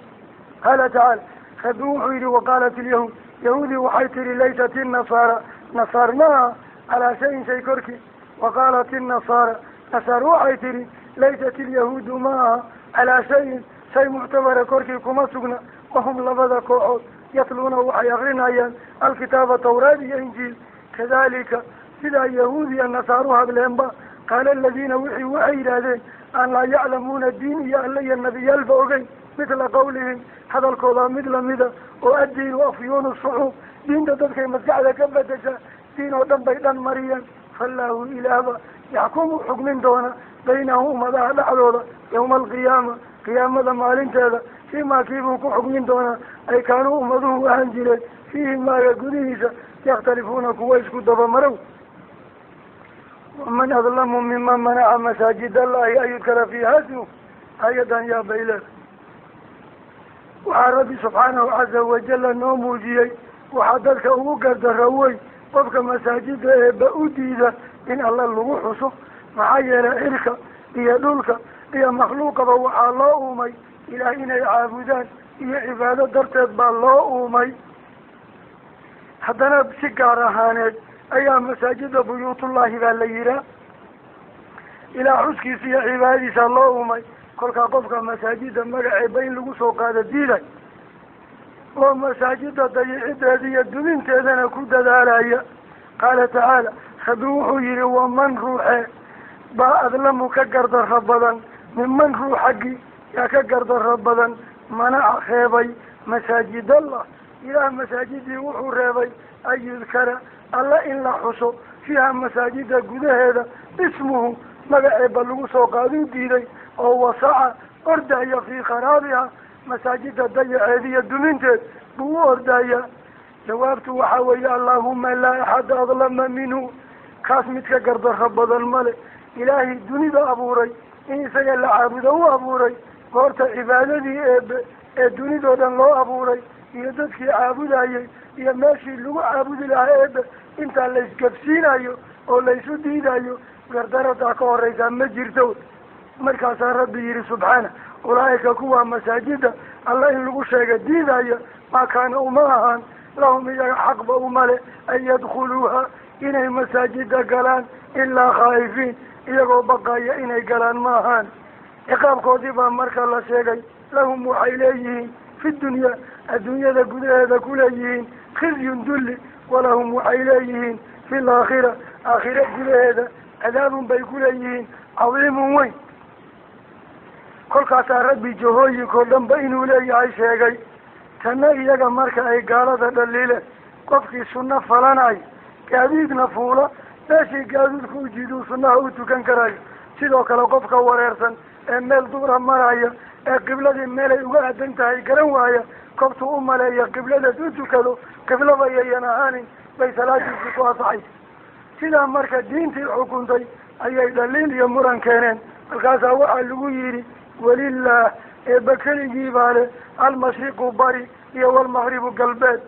Qaala tacaala, rabbi wuxuu yihi waqaalat ilyahuud, yahuudi waxay tihi laysat innasaara, nasaar maaha calaa shayin shay korkii. Waqaalat innasaara, nasaar waxay tihi laysat ilyahuudu ma aha calaa shayin shay muctabara korkii kuma sugna. Wahum labada kooxood yatluuna waxay akrinayaan alkitaaba tawraat iyo injiil. Kadalika sidaa yahuud iyo nasaar u hadleenba qaala aladiina wixii waxay yidhaahdeen aan laa yaclamuuna diin iyo alle iyo nabiyaalba ogeyn, mithla qawlihim, hadalkooda mid lamida, oo addiinu afyuunu shucuub, diinta dadkay maskaxda ka bedeshaa, diin oo dhan bay dhan mariyeen. Fallaahu ilaahba yaxkumu xukmin doona baynahum ummadaha dhexdooda yawma alqiyaama, qiyaamada maalinteeda, fiimaa kiibuu ku xukmin doonaa ay kaanuu ummaduhu ahaan jireen fiihi maaga gudihiisa yakhtalifuuna kuwa isku dabamarow. Waman adlamu miman manaca masaajid allahi an yudkara fiiha smu. Aayadan yaa bayleeda waxaa rabbi subxaanahu caza wajalla noo muujiyey waxaa dadka ugu gardarawey qofka masaajida eeba u diida in alla lagu xuso. Maxaa yeelay cirka iyo dhulka iyo makhluuqaba waxaa loo uumay ilaah inay caabudaan iyo cibaado darteed baa loo uumay. Haddana si gaar ahaaneed ayaa masaajida buyuutullaahi baa la yihaa, ilaah xuskiisa iyo cibaadadiisa loo uumay. Kolkaa qofka masaajida magaceeba in lagu soo qaado diiday oo masaajida dayicideeda iyo dubinteedana ku dadaalaya. Qaala tacaala, rabbi wuxuu yihi waman ruuxe baa adlamu ka gardarro badan minman ruux xaggii yaa ka gardarro badan manaca reebay masaajidallah, ilaah masaajidii wuxuu reebay an yudkara alla in la xuso fiiha masaajida gudaheeda ismuhu magaceeba lagu soo qaaduu diiday. Oo wasaca ordaya fii kharaabiha, masaajida dayaceed iyo duminteed buu u ordaya. Jawaabtu waxaa weeye: allaahuma laa axada adlama minhu, kaas mid ka gardarro badan male. Ilaahay dunida abuuray, in isaga la caabudo u abuuray, goorta cibaadadii eebe ee dunidoo dhan loo abuuray iyo dadkii caabudayay iyo meeshii lagu caabudi lahaa eebe intaa la isgabsiinayo oo laysu diidayo, gardaradaa ka horeysaa ma jirto. Markaasaa Rabbi yihi subxaana: ulaa'ika kuwa masaajida Alla in lagu sheega diidaya, maa kaana uma ahaan lahum iyaga xaqba umale an yadkhuluuha inay masaajida galaan ilaa khaa'ifiin, iyagoo baqaya inay galaan ma ahaan. Ciqaabkoodii baa marka la sheegay. Lahum waxay leeyihiin fi dunya, adduunyada gudaheeda ku leeyihiin, khizyun dulli. Walahum waxay leeyihiin fi laakhira, aakhira gudaheeda, cadaabun bay ku leeyihiin cadiimun weyn. Kolkaasaa Rabbi jahooyinkao dhan ba inuu leeyahay sheegay. Tanna iyaga marka ay gaalada dhaliileen, qofkii sunno falanayo, gaadiidna fuula, meeshii gaadiidku u jiiduu sunnaha u tukan karayo. Sidoo kale qofka wareersan ee meel duura maraya ee qibladii meelay uga aadan tahay garan waaya, kobtuu u maleeya qibladeed u tukado, qiblaba yayan ahaanin, bay salaadiisii ku asaxaysa. Sidaa marka diintii xukuntay ayay dhaliil iyo muran keeneen. Markaasaa waxaa lagu yidhi: walilah, eeba keligii baa leh almashriqu bari iyo walmaqribu galbeed.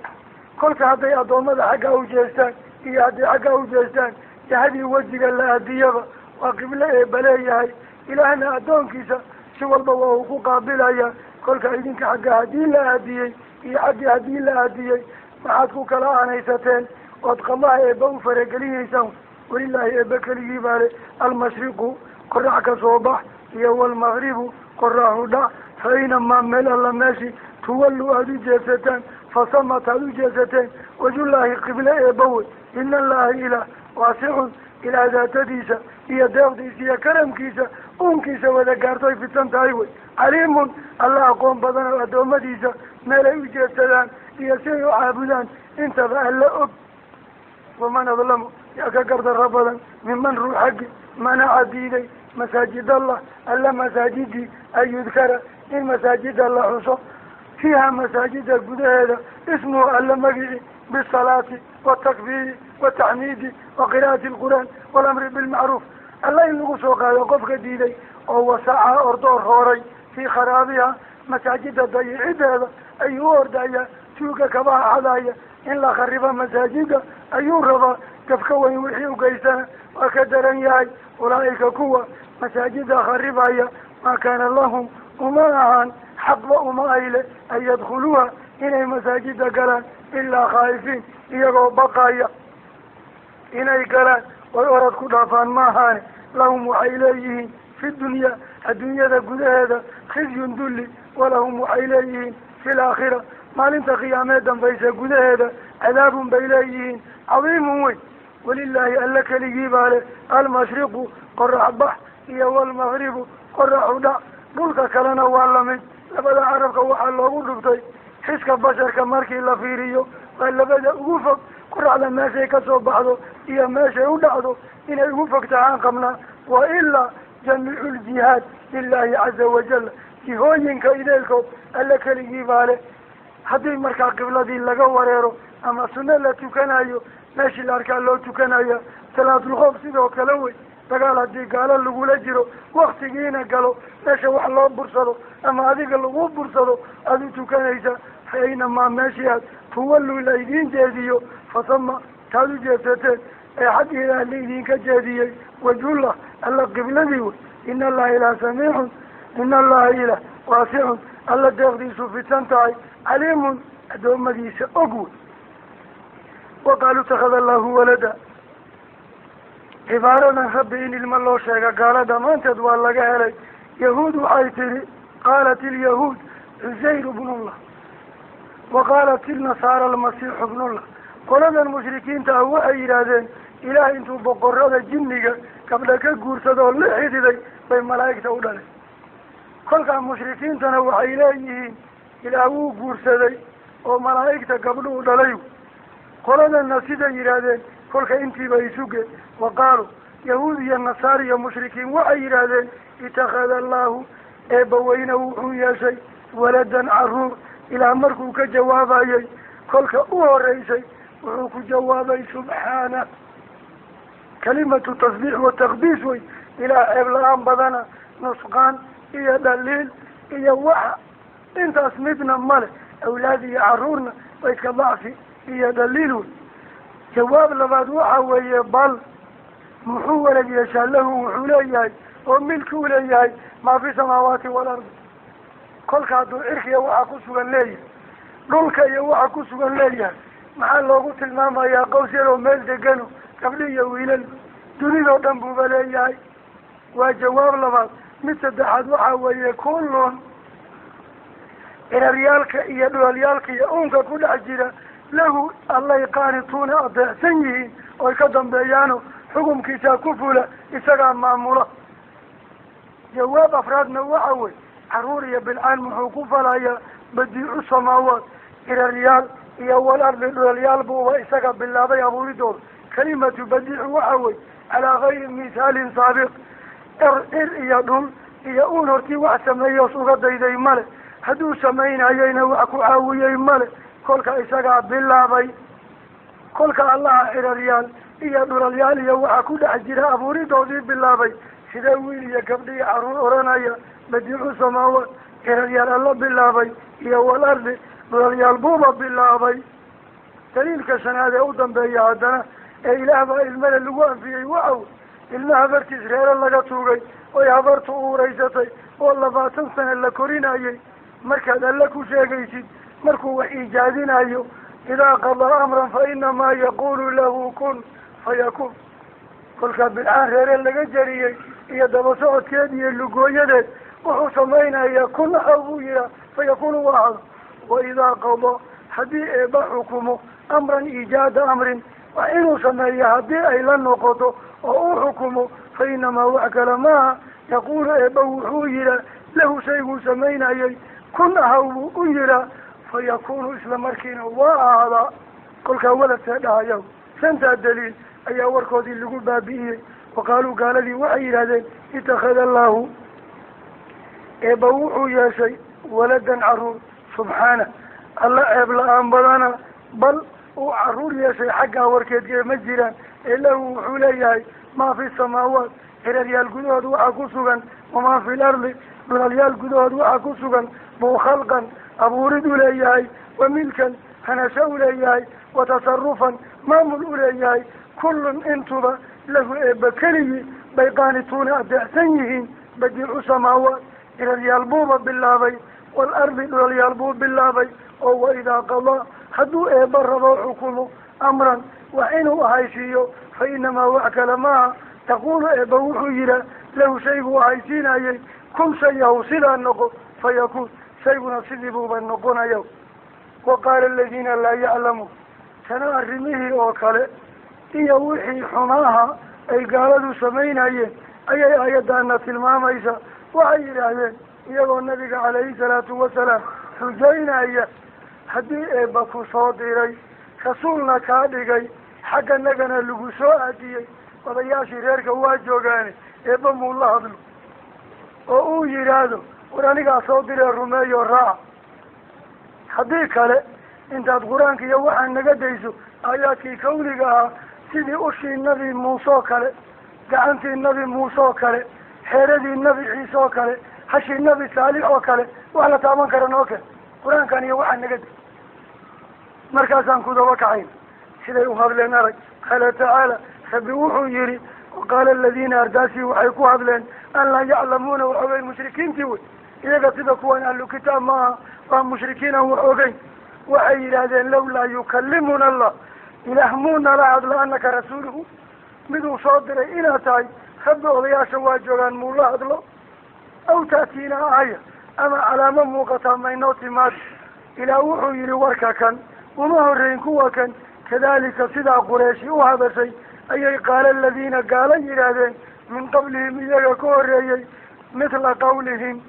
Kolka hadday addoommada xagga u jeestaan iyo haddii xagga u jeestaan, jahadii wejiga la aadiyaba waa qiblo eeba leeyahay. Ilaahna addoonkiisa si walba waa uu ku qaabilaya. Kolka idinka xagga haddii la aadiyey iyo xaggii haddii la aadiyey, maxaad ku kala aanaysateen ood qadaha eeba u faragelinaysaan? Walilaahi, eeba keligii baa le almashriqu qorax ka soo bax iyo walmaqribu qoraxu dhac. Fa aynamaa, meel alla meeshii, tuwallu aada u jeedsataan, fasamat aada u jeedsateen, wajullaahi qible eebawey. Ina allaha ilaah waasicun, ilaah daatadiisa iyo deeqdiisa iyo karamkiisa uunkiisa wada gaartoy fidsan tahay wey. Caliimun, Alla aqoon badan oo addoommadiisa meelay u jeedsadaan iyo siay u caabudaan intaba Alla og. Waman adlamu, yaa ka gardarro badan, miman ruux xaggi manaca diiday masaajid Allah, Alla masaajidii, an yudkara in masaajida la xuso, fiiha masaajida gudaheeda, ismuhu Alla magici, bisalaati watakbiiri wataxmiidi wa qiraa'ati alqur'aan walamri bilmacruuf, Alla in lagu soo qaado qofka diiday, oo wasaca ordoor hooray, fii kharaabiha, masaajida dayicideeda ayuu u ordaya, tuuga kabaha xadaya in la kharibo masaajida ayuu rabaa. Gafka weyn wixii ugeystana waa ka daran yahay. Ulaa'ika kuwa masaajida kharibaya, maa kaana lahum uma ahaan, xaqba uma ayle, an yadkhuluuha inay masaajida galaan ilaa khaa'ifiin, iyagoo baqaya inay galaan oy orad ku dhaafaan ma ahaane. Lahum waxay leeyihiin fi dunya, adduunyada gudaheeda, khizyun dulli. Walahum waxay leeyihiin fi laakhira, maalinta qiyaamee dambaysa gudaheeda, cadaabun bay leeyihiin cadiimun weyn. Walilaahi, Alla keligii baa leh almashriqu qorax bax iyo walmaqribu qoraxu dhac. Dhulka kalena waa lamid. Labada carabka waxaa loogu dhuftay xiska basharka markii la fiiriyo waa labada ugu fog. Qoraxda meeshay kasoo baxdo iyo meeshay u dhacdo inay ugu fog tahaan qabnaa. Wa ilaa jamiicu ljihaad lilahi caza wajal, jihooyinka ideelkood Alla keligii baa leh. Haddii markaa qibladii laga wareero ama sunno la tukanayo, meeshii la arkaa loo tukanaya. Salaatulkhoof sidoo kale wey. Dagaal haddii gaalo lagula jiro, waktigiina galo, meesha wax loo bursado ama adiga lagu bursado aada u tukanaysa. Fa aynamaa meeshii aad tuwallu la idiin jeediyo, fasama taad u jeedsateen ee xag Ilaah la idinka jeediyey, wajhullah, Alla qibladii wey. Ina allaha ilaah samiicun, ina allaha ilah waasicun, Alla deeqdiisu fidsan tahay, caliimun, addoommadiisa og wey. Wa qaaluu itakada allahu walada. Cibaaradan Rabbi in ilmo loo sheega gaalo dhammaanteed waa laga helay. Yahuud waxay tidhi: qaalat ilyahuud Cusayr bnullah, wa qaalat ilnasaara almasiixu bnullah. Qoladan mushrikiinta ah waxay yidhaahdeen Ilaah intuu boqorada jinniga gabdha ka guursadoo la xididay bay malaa'igta u dhalay. Kolkaa mushrikiintana waxay leeyihiin Ilaah wuu guursaday oo malaa'igta gabdhuhu dhalay. Qoladanna siday yidhaahdeen. Kolka intiiba isuge. Wa qaaluu Yahuud iyo nasaar iyo mushrikiin waxay yidhaahdeen itakhada allahu, eebbaweyne wuxuu yeeshay waladan, caruur. Ilaah markuu ka jawaabayay kolka u horeysay wuxuu ku jawaabay subxaana, kalimatu tasbiix wa taqdiis wey. Ilaah ceeb la-aan badana, nusqaan iyo dhaliil iyo waxa intaas midna male. Awlaad iyo caruurna waa iska dacfi iyo dhaliil wey. Jawaab labaad waxa weeye, bal muxuu walad yeeshaa? Lahu wuxuu leeyahay oo milki u leeyahay maa fi samaawaati waalardi. Kolka hadduu cirkiya waxa ku sugan leeyahay, dhulka iyo waxa ku sugan leeyahay, maxaa loogu tilmaamayaa qaws yaroo meel degano, gabdhi iyo wiilal? Dunidoo dhan buuba leeyahay. Waa jawaab labaad. Mid saddexaad waxa weeye, kullun ciraryaalka iyo dhulalyaalka iyo uunka ku dhex jira lahu allay qaanituuna, adeecsan yihiin oy ka dambeeyaano xukumkiisaa ku fula, isagaa maamula. Jawaab afraadna waxa wey, caruur iyo bilcaan muxuu ku falayaa? Badiicu samaawaat, ciraryaal iyo walardi, dhulalyaal buuba isaga bilaabay abuuridooda. Kalimatu badiicu waxa wey calaa gayri mithaalin saabiq. Cir iyo dhul iyo uun hortii wax sameeyoos uga dayday male, hadduu samaynayeyna wax ku caawiyey male. Kolka isagaa bilaabay. Kolka allaha ciraryaal iyo dhulalyaal iyo waxa ku dhex jira abuuridoodii bilaabay, sidee wiil iyo gabdhi iyo caruur oranaya? Badiicu samaawaat, ciraryaal alla bilaabay iyo walardi, dhulalyaal buuba bilaabay. Daliilka shanaad ee u dambeeya haddana ee ilaah baa ilmada lagu anfiyey waxaw ilma habartiis reero laga tuugay oy habartu uuraysatay oo 20 sano la korinayay. Markaad alle ku sheegaysid markuu wax iijaadinayo, idaa qadaa amran fa inamaa yaqulu lahu kun fayakun. Kolkaa bilcaan reere laga jariyey iyo daba socodkeed iyo lugooyadeed wuxuu samaynayaa kun ahaw buu yihaa, fayakunu, waa ahado. Wa idaa qadaa, haddii eeba xukumo amran, iijaada amrin, waa inuu sameeya haddii ay la noqoto oo u xukumo, fa inamaa, wax kale maaha, yaquulu eeba wuxuu yihaa lahu, shayguu samaynayay, kun ahaw buu u yihaa, fayakunu, isla markiina waa ahaadaa. Kolkaa waladkee dhahayaw? Shantaa daliil ayaa warkoodii lagu baabi'iyey. Waqaaluu, gaaladii waxay yidhahdeen itakhada allahu, eeba wuxuu yeeshay waladan, caruur. Subxaana, alla ceeb la-aan badana. Bal uu caruur yeeshay xaggaa warkeedgee ma jiraan. Ee lahu wuxuu leeyahay maa fi samaawaat, ciraryaal gudahood waxaa ku sugan, wamaa fi lardi, dhulalyaal gudahood waxaa ku sugan buu khalqan, abuurid uleeyahay, wa milkan, hanasho uleeyahay, wa tasarufan, maamul uleeyahay. Kullun, intuba, lahu eeba keligii bay qaanituuna, adeecsan yihiin. Badiicu samaawaat, ciraryaal buuba bilaabay, waalardi, dhulalyaal buu bilaabay. Oo wa idaa qadaa, hadduu eeba rabo xukumo amran, wax inuu ahaysiiyo, fa inamaa, wax kale maaha, yaquulu eeba wuxuu yihaa lahu, shayguu ahaysiinayay, kun shayahu, sidaa noqo, fayakuun, shayguna sidii buuba noqonaya. Wa qaala aladiina laa yaclamuun, tana arrimihii oo kale iyo wixii xumaaha ay gaaladu samaynayeen ayay aayaddaana tilmaamaysa. Waxay yidhaahdeen iyagoo nabiga calayhi salaatu wasalaam xujaynaya, haddii eebba ku soo diray, rasuulna kaa dhigay, xagganagana lagu soo aadiyey, odayaashii reerka waa joogaane, eebba muu la hadlo oo uu yidhaahdo, war anigaa soo diree rumeeyo raaca? Haddii kale intaad qur-aanka iyo waxaa naga dayso aayaadkii kawniga ahaa, sidii ushii nabi Muuse oo kale, gacantii nabi Muuse oo kale, xeeradii nabi Ciise oo kale, hashii nabi Saalix oo kale, wax la taaban kara noo keen, qur-aankan iyo waxaa naga day, markaasaan ku daba kacayn. Siday u hadleen arag. Qaala tacaala, rabbi wuxuu yihi, waqaala aladiina, ardaasii waxay ku hadleen, an laa yaclamuuna, wax ogeyn, mushrikiintii wey. Iyaga sida kuwan ahlu kitaab maaha, waa mushrikiin aan wax ogeyn. Waxay yidhaahdeen, lawlaa yukallimuna allah, ilaah muu nala hadlo, anaka rasuuluhu, miduu soo diray inaad tahay? Rabbi odayaasha waa joogaan, muu la hadlo? Aw taatiina aaya, ama calaamo muuqataa maynoo timaado? Ilaah wuxuu yihi, warka kan uma horreyn kuwa kan. Kadalika, sidaa Qureeshi u hadashay ayay qaala aladiina, gaalo yidhaahdeen, min qablihim, iyaga ka horreeyey, mithla qawlihim,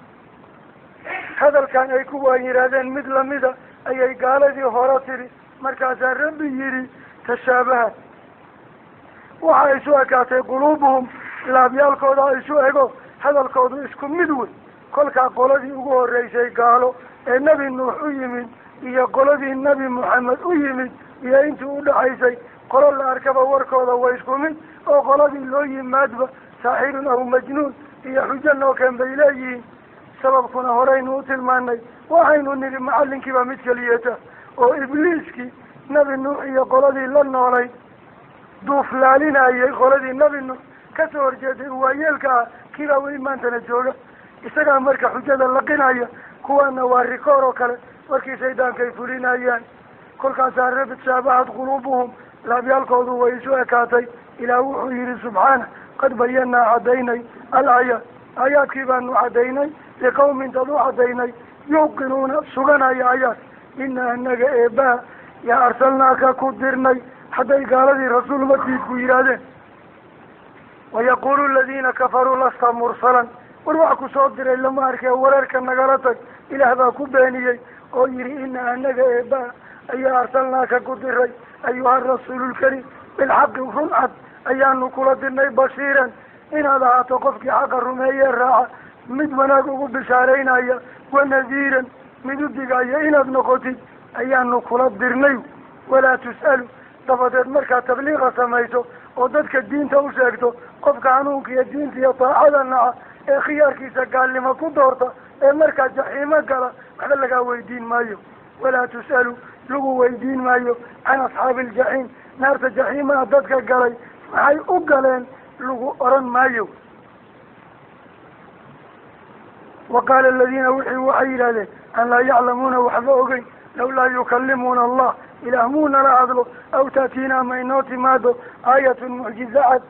hadalkan ay kuwaan yidhaahdeen mid lamida ayay gaaladii hore tiri. Markaasaa rabbi yidhi, tashaabaha. Waxa isu ekaatay quluubuhum, laabyaalkooda isu ego, hadalkoodu isku mid wey. Kolkaa qoladii ugu horeysay gaalo ee Nebi Nuux u yimid iyo qoladii Nebi Moxamed u yimid iyo intii udhaxaysay, qolo la arkaba warkooda way isku mid, oo qoladii loo yimaadba saaxirun aw majnuun iyo xujo noo keen bay leeyihiin. Sababkuna horeynu u tilmaanay, waxaynu nidhi macallinkiibaa mid keliyata oo Ibliiskii Nebi Nuux iyo qoladii la noolay duuflaalinayay, qoladii Nebi Nuux kasoo horjeeday waayeelka ah, kiibaa weli maantana jooga. Isagaa marka xujada laqinaya, kuwaana waa rikoor oo kale warkii shaydaankay fulinayaan. Kolkaasaa Rabbi tashaabahat quluubuhum, laabyaalkoodu way isu ekaatay. Ilaah wuxuu yihi subxaana: qad bayanaa, cadaynay, al aayaat, aayaadkii baanu cadaynay, liqawmin, dad u cadaynay, yuuqinuuna, suganaya aayaad. Ina anaga eebaha yaa arsalnaaka ku dirnay. Hadday gaaladii rasuul matiidku yidhaahdeen, wayaqulu aladiina kafaruu lasta mursalan, war wax ku soo diray lama arkee, wareerka nagala tag. Ilaah baa ku beeniyey oo yihi: ina anaga eebaha ayaa arsalnaaka ku diray, ayuha rasuululkariim, bilxaqi, run cad ayaanu kula dirnay, bashiiran, inaad ahaato qofkii xaqa rumeeye raaca mid wanaag ugu bishaaraynaya, wanadiiran, mid u digaya inaad noqotid ayaanu kula dirnay. Walaa tus'alu, dabadeed markaad tabliiqa samayso oo dadka diinta u sheegto, qofka hanuunka iyo diinta iyo taacada naca ee khiyaarkiisa gaalnimo ku doorta ee markaa jaxiimo gala, waxba lagaa weydiin maayo. Walaa tus'alu, lagu weydiin maayo, can asxaabi aljaxiim, naarta jaxiimaha dadka galay maxay u galeen lagu oran maayo. Wa qaala aladiina wixii waxay yidhahdeen an laa yaclamuuna, waxba ogeyn, lawlaa yukallimuuna Allah, Ilaah muu nala hadlo, aw taatiina, ma inoo timaado, aayatun, mucjiza cad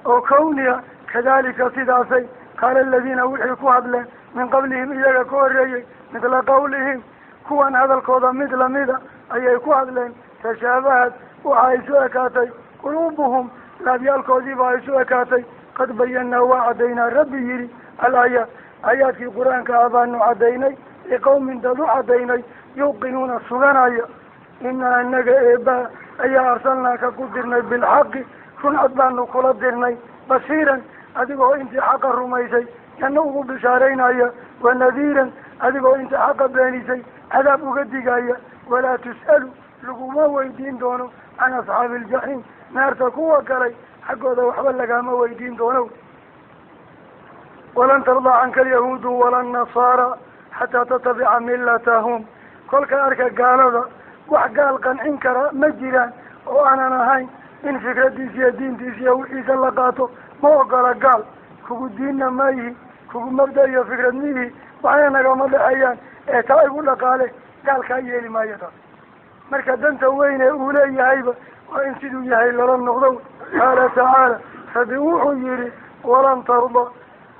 oo kawniya. Kadalika, sidaasay, qaala aladiina wixii ku hadleen, min qablihim, iyaga ka horreeyey, midla qawlihim, kuwan hadalkooda mid lamida ayay ku hadleen. Tashaabahad, waxa isu ekaatay, quluubuhum, laabyaalkoodii baa isu ekaatay. Qad bayanaa, waa caddaynaa, Rabbi yidhi, al aayaat, aayaadkii qur-aanka ah baanu caddaynay, liqawmin, dad u caddaynay, yuuqinuuna, suganaya. Inaa anaga eebaha ayaa arsalnaaka ku dirnay bilxaqi, run cad baanu kula dirnay, bashiiran, adigoo intii xaqa rumaysay janno ugu bishaaraynaya, wanadiiran, adigoo intii xaqa beenisay cadaab uga digaya. Walaa tus'alu, laguma weydiin doono, can asxaabi aljaxiim, naarta kuwa galay xaggooda waxba lagama weydiin doono. Walan tardaa canka alyahuudu wala nasaara xataa tatabica millatahum. Kolka arka gaalada, wax gaal qancin kara ma jiraan oo aanan ahayn in fikradiisa iyo diintiisa iyo wixiisa la qaato. Ma ogola gaal. Kugu diinna ma yihi, kugu mabda iyo fikrad miyihi, waxna nagama dhexeeyaan ee taa igu dhaqaale, gaalkaa yeeli maayo taas. Marka danta weyne uu leeyahayba waa in siduu yahay lala noqdo. Qaala tacaala, Rabbi wuxuu yihi: walan tarda,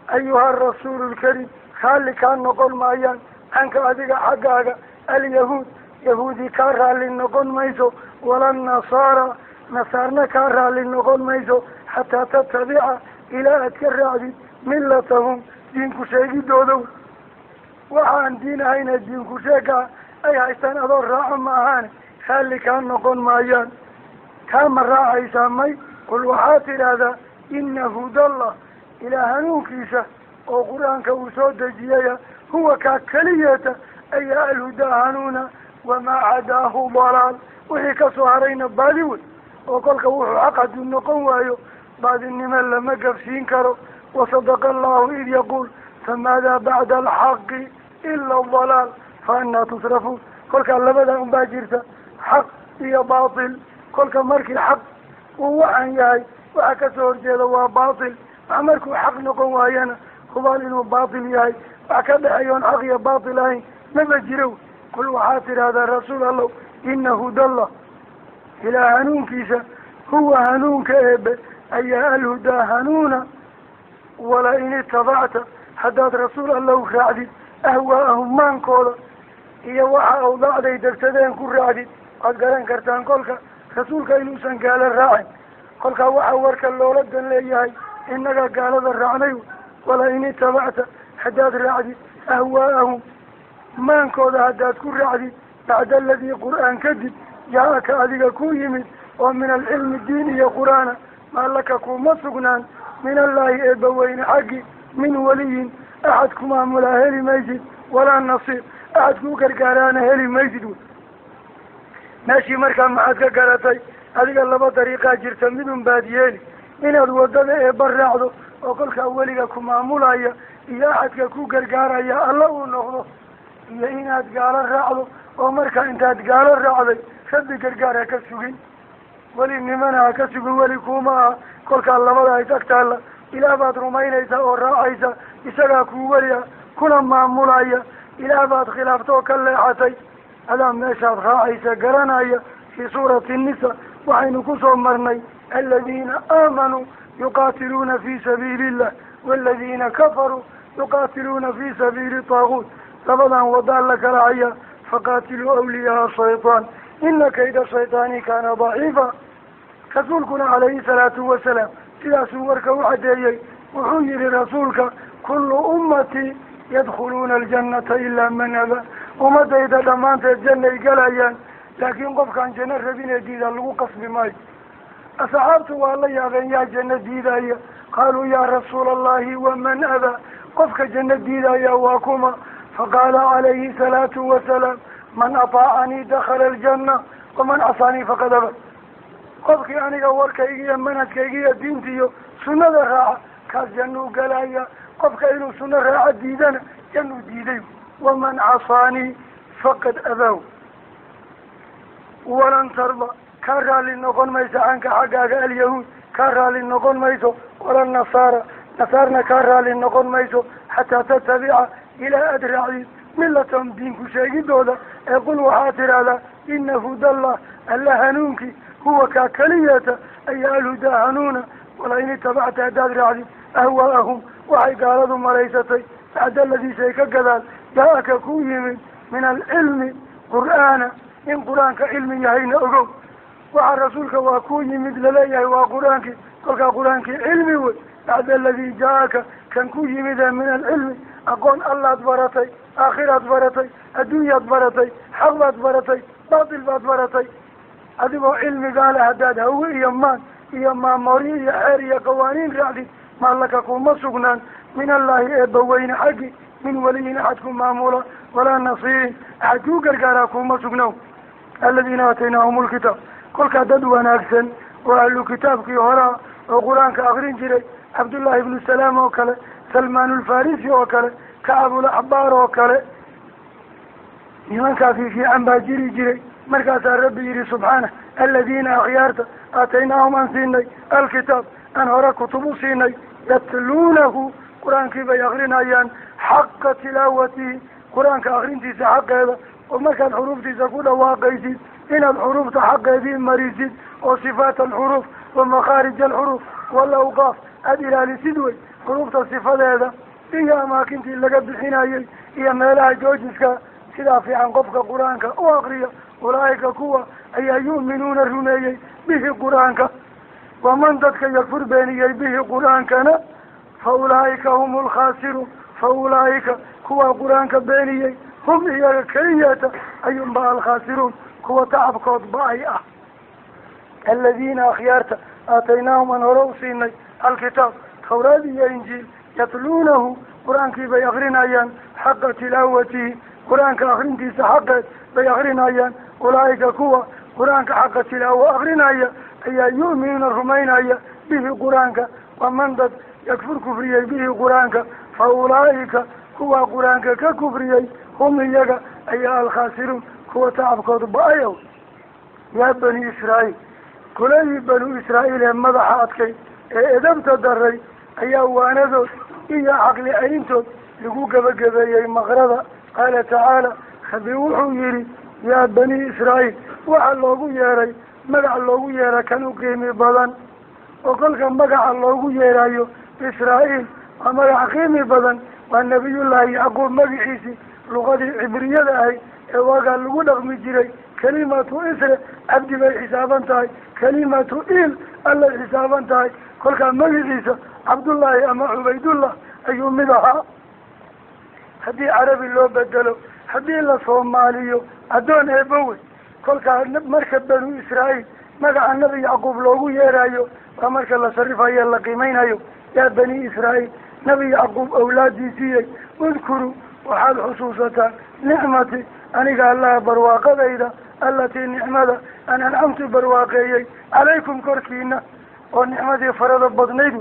ayuha rasuulu lkariim, raalli kaa noqon maayaan, canka, adiga xaggaaga, alyahuud, yahuudi kaa raalli noqon mayso, walannasaara, nasaarna kaa raalli noqon mayso, xataa tatabica, ilaa aad ka raacdid, millatahum, diinku sheegidoodow. Waxaan diin ahayna diinku sheegaa ay haystaan adoo raaco ma ahaane, raalli kaa noqon maayaan. Kaa ma raacaysaa? May. Qul, waxaad tidhaahdaa: ina hudallah, ilaa hanuunkiisa oo qur-aanka uu soo dejiyaya, huwa kaa keliyeeta ayaa alhudaa, hanuuna, wamaa cadaahu dalaal, wixii kasoo harayna baadi wey. Oo kolka wuxuu xaq hadduu noqon waayo, baadinimo lama gafsiin karo. Wasadaqa allahu id yaquul famaadaa bacda alxaqi ila adalaal fa annaa tusrafuun. Kolkaa labada unbaa jirta, xaq iyo baatil. Kolka markii xaq uu waxaan yahay, waxa kasoo horjeeda waa baatil. Wax markuu xaq noqon waayana, hubaal inuu baatil yahay. Wax ka dhexeeya oon xaq iyo baatil ahayn maba jiro. Qul, waxaad tidhaahdaa, rasuul Allow: ina hudallah, ilaa hanuunkiisa, huwa hanuunka eebe ayaa alhudaa, hanuuna. Wala in itabacta, haddaad rasuul Allow raacdid, ahwaa'ahum, maankooda iyo waxa awdaacday degsadeen ku raacdid. Waad garan kartaan kolka rasuulka inuusan gaalo raacin. Kolkaa waxaa warka loola dan leeyahay innaga gaalada raacnay. Wala in itabacta, haddaad raacdid, ahwaa'ahum, maankooda haddaad ku raacdid, bacda aladii, qur-aan kadib, jaa-aka, adiga ku yimid, oo min alcilmi, diin iyo qur-aana, Maa laka kuma sugnaan min allaahi eebbaweyne xaggi min waliyin, axad ku maamulaa heli maysid, walaa nasiir, axad kuu gargaaraana heli maysid. Wey meeshii markaa maxaad ka garatay? Adiga laba dariiqaa jirta, midun baad yeeli: inaad waddada eebba raacdo oo kolkaa weliga ku maamulaya iyo axadka ku gargaaraya alla uu noqdo, iyo inaad gaalo raacdo oo markaa intaad gaalo raacday rabbi gargaar ha ka sugin, weli nimana ha ka sugin, weli kuma aha. Kolkaa labada is agtaalla, Ilaah baad rumaynaysaa oo raacaysa, isagaa kuu weli ah kuna maamulaya. Ilaah baad khilaafta oo ka leexatay, adaa meeshaad raacaysa garanaya. Fii suurati nisa waxaynu kusoo marnay: aladiina aamanuu yuqaatiluuna fi sabiili illah, waladiina kafaruu yuqaatiluuna fi sabiili taaguut. Labadan wadaa la kala hayaa. Faqaatiluu awliyaa shaytaan, ina kayda shaytaani kaana daciifa. Rasuulkuna calayhi salaatu wasalaam sidaasuu warka u caddeeyey. Wuxuu yihi rasuulka: kullu ummatii yadkhuluuna aljannata ilaa man aba. Ummadayda dhammaanteed jannay galayaan, laakiin qofkaan janno rabinee diida lagu qasbi maayo. Asxaabtu waa la yaabeen: yaa janno diidaya? Qaaluu: yaa rasuula allahi, waman abaa? Qofka janno diidaya waa kuma? Faqaala calayhi salaatu wasalaam: man ataacanii dakhala aljanna, waman casaanii faqad aba. Qofkii aniga warkayga iyo manhajkayga iyo diintiiyo sunnada raaca, kaas jannuu galaya. Qofka inuu sunno raaco diidana, jannuu diiday. Waman casaanii faqad abaw. Walan tarda, kaa raalli noqon mayso, canka xaggaaga alyahuud kaa raalli noqon mayso, wala nasaara, nasaarna kaa raalli noqon mayso, xataa tatabica, ilaa aada raacdid, millatahum, diinku sheegidooda. Ee qul, waxaad tidhaahdaa: ina hudallah, alla hanuunkii, huwa kaa keliyata ayaa alhudaa hanuuna. Wala in itabacta, haddaad raacdid, ahwaa'ahum, waxay gaaladu malaysatay, bacda aladii shay ka gadaal jaa-aka ku yimid min alcilmi qur'aana, in qur-aanka cilmi yahayna ogow. Waxaa rasuulka waa ku yimid laleeyahay waa qur-aankii. Kolkaa qur-aankii cilmi wey. Bacda aladii jaa-aka, kan ku yimide min alcilmi aqoon, allaad baratay, aakhiraad baratay, adduunyaad baratay, xaq baad baratay, baatil baad baratay. Adigoo cilmigaa le haddaad hawe iyo maan iyo maamooryo iyo xeer iyo qawaaniin raacdid, maa laka kuma sugnaan min allaahi eebbaweyne xaggi min waliyin, axad ku maamula, walaa nasiirin, axad kuu gargaaraa kuma sugnow. Aladiina aataynaahum lkitaab, kolkaa dad wanaagsan oo ahlu kitaabkii horaa oo qur-aanka akrin jiray, Cabdullaahi ibnu Salaam oo kale, Salmaanulfarisi oo kale, Kacabul Axbaar oo kale, nimankaasi fiican baa jiri jiray. Markaasaa Rabbi yihi subxaana: aladiina, akhyaarta, aataynaahum, aan siinay, alkitaab, aan hore kutub u siinay, yatluunahu, qur-aankii bay akrinayaan, xaqa tilaawatihi, qur-aanka akrintiisa xaqeeda, oo markaad xuruuftiisa ku dhawaaqaysid inaad xuruufta xaqeedii marisid, oo sifaat alxuruuf wa makhaarij alxuruuf walawqaaf aada ilaalisid wey. Xuruufta sifadeeda iyo amaakintii laga bixinayay iyo meelaha joojiska, sidaa fiican qofka qur-aanka u akriya, ulaa'ika kuwa ayaa yu'minuuna rumeeyey bihi, qur-aanka. Waman, dadka, yakfur, beeniyey, bihi, qur-aankana, fa ulaa'ika hum alkhaasiruun. Fa ulaa'ika, kuwa qur-aanka beeniyey, hum, iyaga keliyata ayuunba alkhaasiruun, kuwa tacabkood ba-ay ah. Aladiina, akhyaarta, aataynaahum, aan hore u siinay, alkitaab, tawraad iyo injiil, yatluunahu, qur-aankii bay akrinayaan, xaqa tilaawatihi, qur-aanka akrintiisa xaqeed bay akrinayaan. Ulaa'ika, kuwa qur-aanka xaqa tilaawo akrinaya ayaa yu'minuuna rumaynaya bihi, qur-aanka. Waman, dad, yakfur, kufriyey, bihi, qur-aanka, fa ulaa'ika, kuwa qur-aanka ka kufriyey, hum, iyaga ayaa alkhaasiruun, kuwa tacabkoodu ba-ayow. Yaa bani Israa'iil, kuladii banu Israa'iil ee madaxa adkay ee edabta daray ayaa waanadood iyo caqli celintood lagu gebagabeeyey maqrada. Qaala tacaala, Rabbi wuxuu yihi: yaa bani Israa'iil. Waxaa loogu yeeray magac loogu yeera kan u qiimi badan, oo kolka magaca loogu yeerayo Israa'iil waa magac qiimi badan, waa Nabiyullaahi Yacquub magaciisii, luqadii cibriyada ahayd ee waagaa lagu dhaqmi jiray. Kalimatu isre cabdi bay xisaaban tahay, kalimatu il allay xisaaban tahay. Kolkaa magaciisa Cabdullaahi ama Cubaydullah ayuu mid ahaa. Haddii carabi loo bedelo, haddii la soomaaliyo, addoon eebawey. Kolkaa marka banu Israa'iil Magaca Nabi Yacquub loogu yeerayo waa marka la sarifayo la qiimeynayo. Yaa bani Israa'iil, Nabi Yacquub awlaadiisiiyey, udkuruu waxaad xusuusataan nicmati aniga Allaha barwaaqadayda, allatii nicmada an ancamtu barwaaqeeyey calaykum korkiina, oo nicmadii farada badnayd,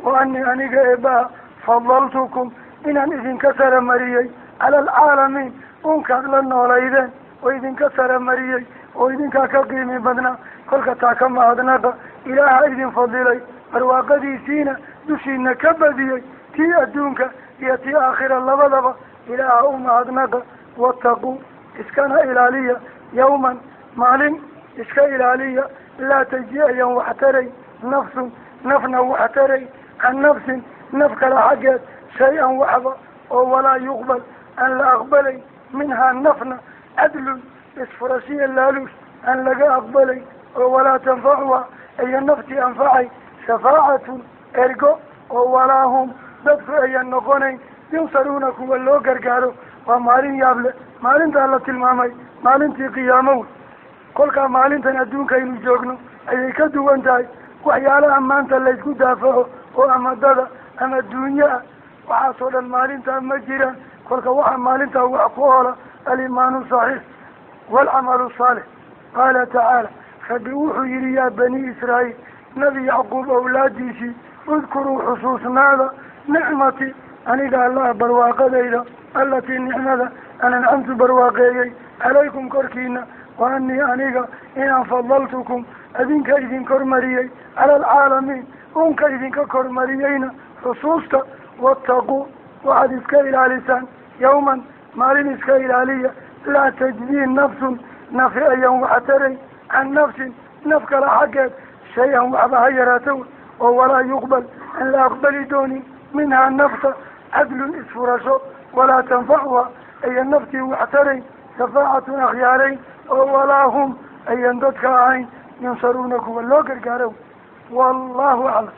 wa anii aniga eebbaha fadaltukum inaan idinka saramariyey cala alcaalamiin, unkaad la noolaydeen oo idinka saramariyey oo idinkaa ka qiimi badnaa. Kolka taa ka mahadnaqa Ilaaha idin fadilay, barwaaqadiisiina dushiina ka badiyey, tii adduunka iyo tii aakhira labadaba Ilaaha u mahadnaqa. Wattaquu, iskana ilaaliya, yawman maalin iska ilaaliya, laa tajzi ayan waxtaray nafsun nafna waxtaray can nafsin naf kale xaggeed shay-an waxba, oo walaa yuqbal aan la aqbalay minhaa nafna cadlun isfurashiya laaluush aan laga aqbalay, oo walaa tanfacuha ayan naftii anfacay shafaacatun ergo, oo walaa hum dadku ayan noqonayn yunsaruuna kuwa loo gargaaro. Waa maalin yaable maalintaa la tilmaamay, maalintii qiyaamo wey. Kolkaa maalintan adduunkaynu joogno ayay ka duwan tahay waxyaalaha maanta laysku daafaco oo ama dada ama duunyo ah, waxaasoo dhan maalintaa ma jiraan. Kolka waxaa maalintaa wax ku oola alimaanu saxiix waalcamalu saalix. Qaala tacaala, Rabbi wuxuu yihi, yaa bani Israa'iil, Nabi Yacquub awlaadiisii, udkuruu xusuusnaada nicmati aniga Allaha barwaaqadayda, allatii nicmada an ancamtu barwaaqeeyey calaykum korkiina, wa anii aniga inaan fadaltukum adinka idin kormariyey cala alcaalamiin, unka idinka kormariyeyna xusuusta. Wattaquu, waxaad iska ilaalisaan yawman maalin iska ilaaliya, laa tajzii nafsun nafi ayan waxtaray can nafsin naf kale xaggeed shay-an waxba ha yaraato, oo walaa yuqbal aan la aqbali doonin minhaa nafta cadlun isfurasho, walaa tanfacuha ayan naftii waxtarayn shafaacatun akhyaarayn, oo walaa hum ayan dadka ahayn yunsaruuna kuwa loo gargaaro. Wallahu aclam.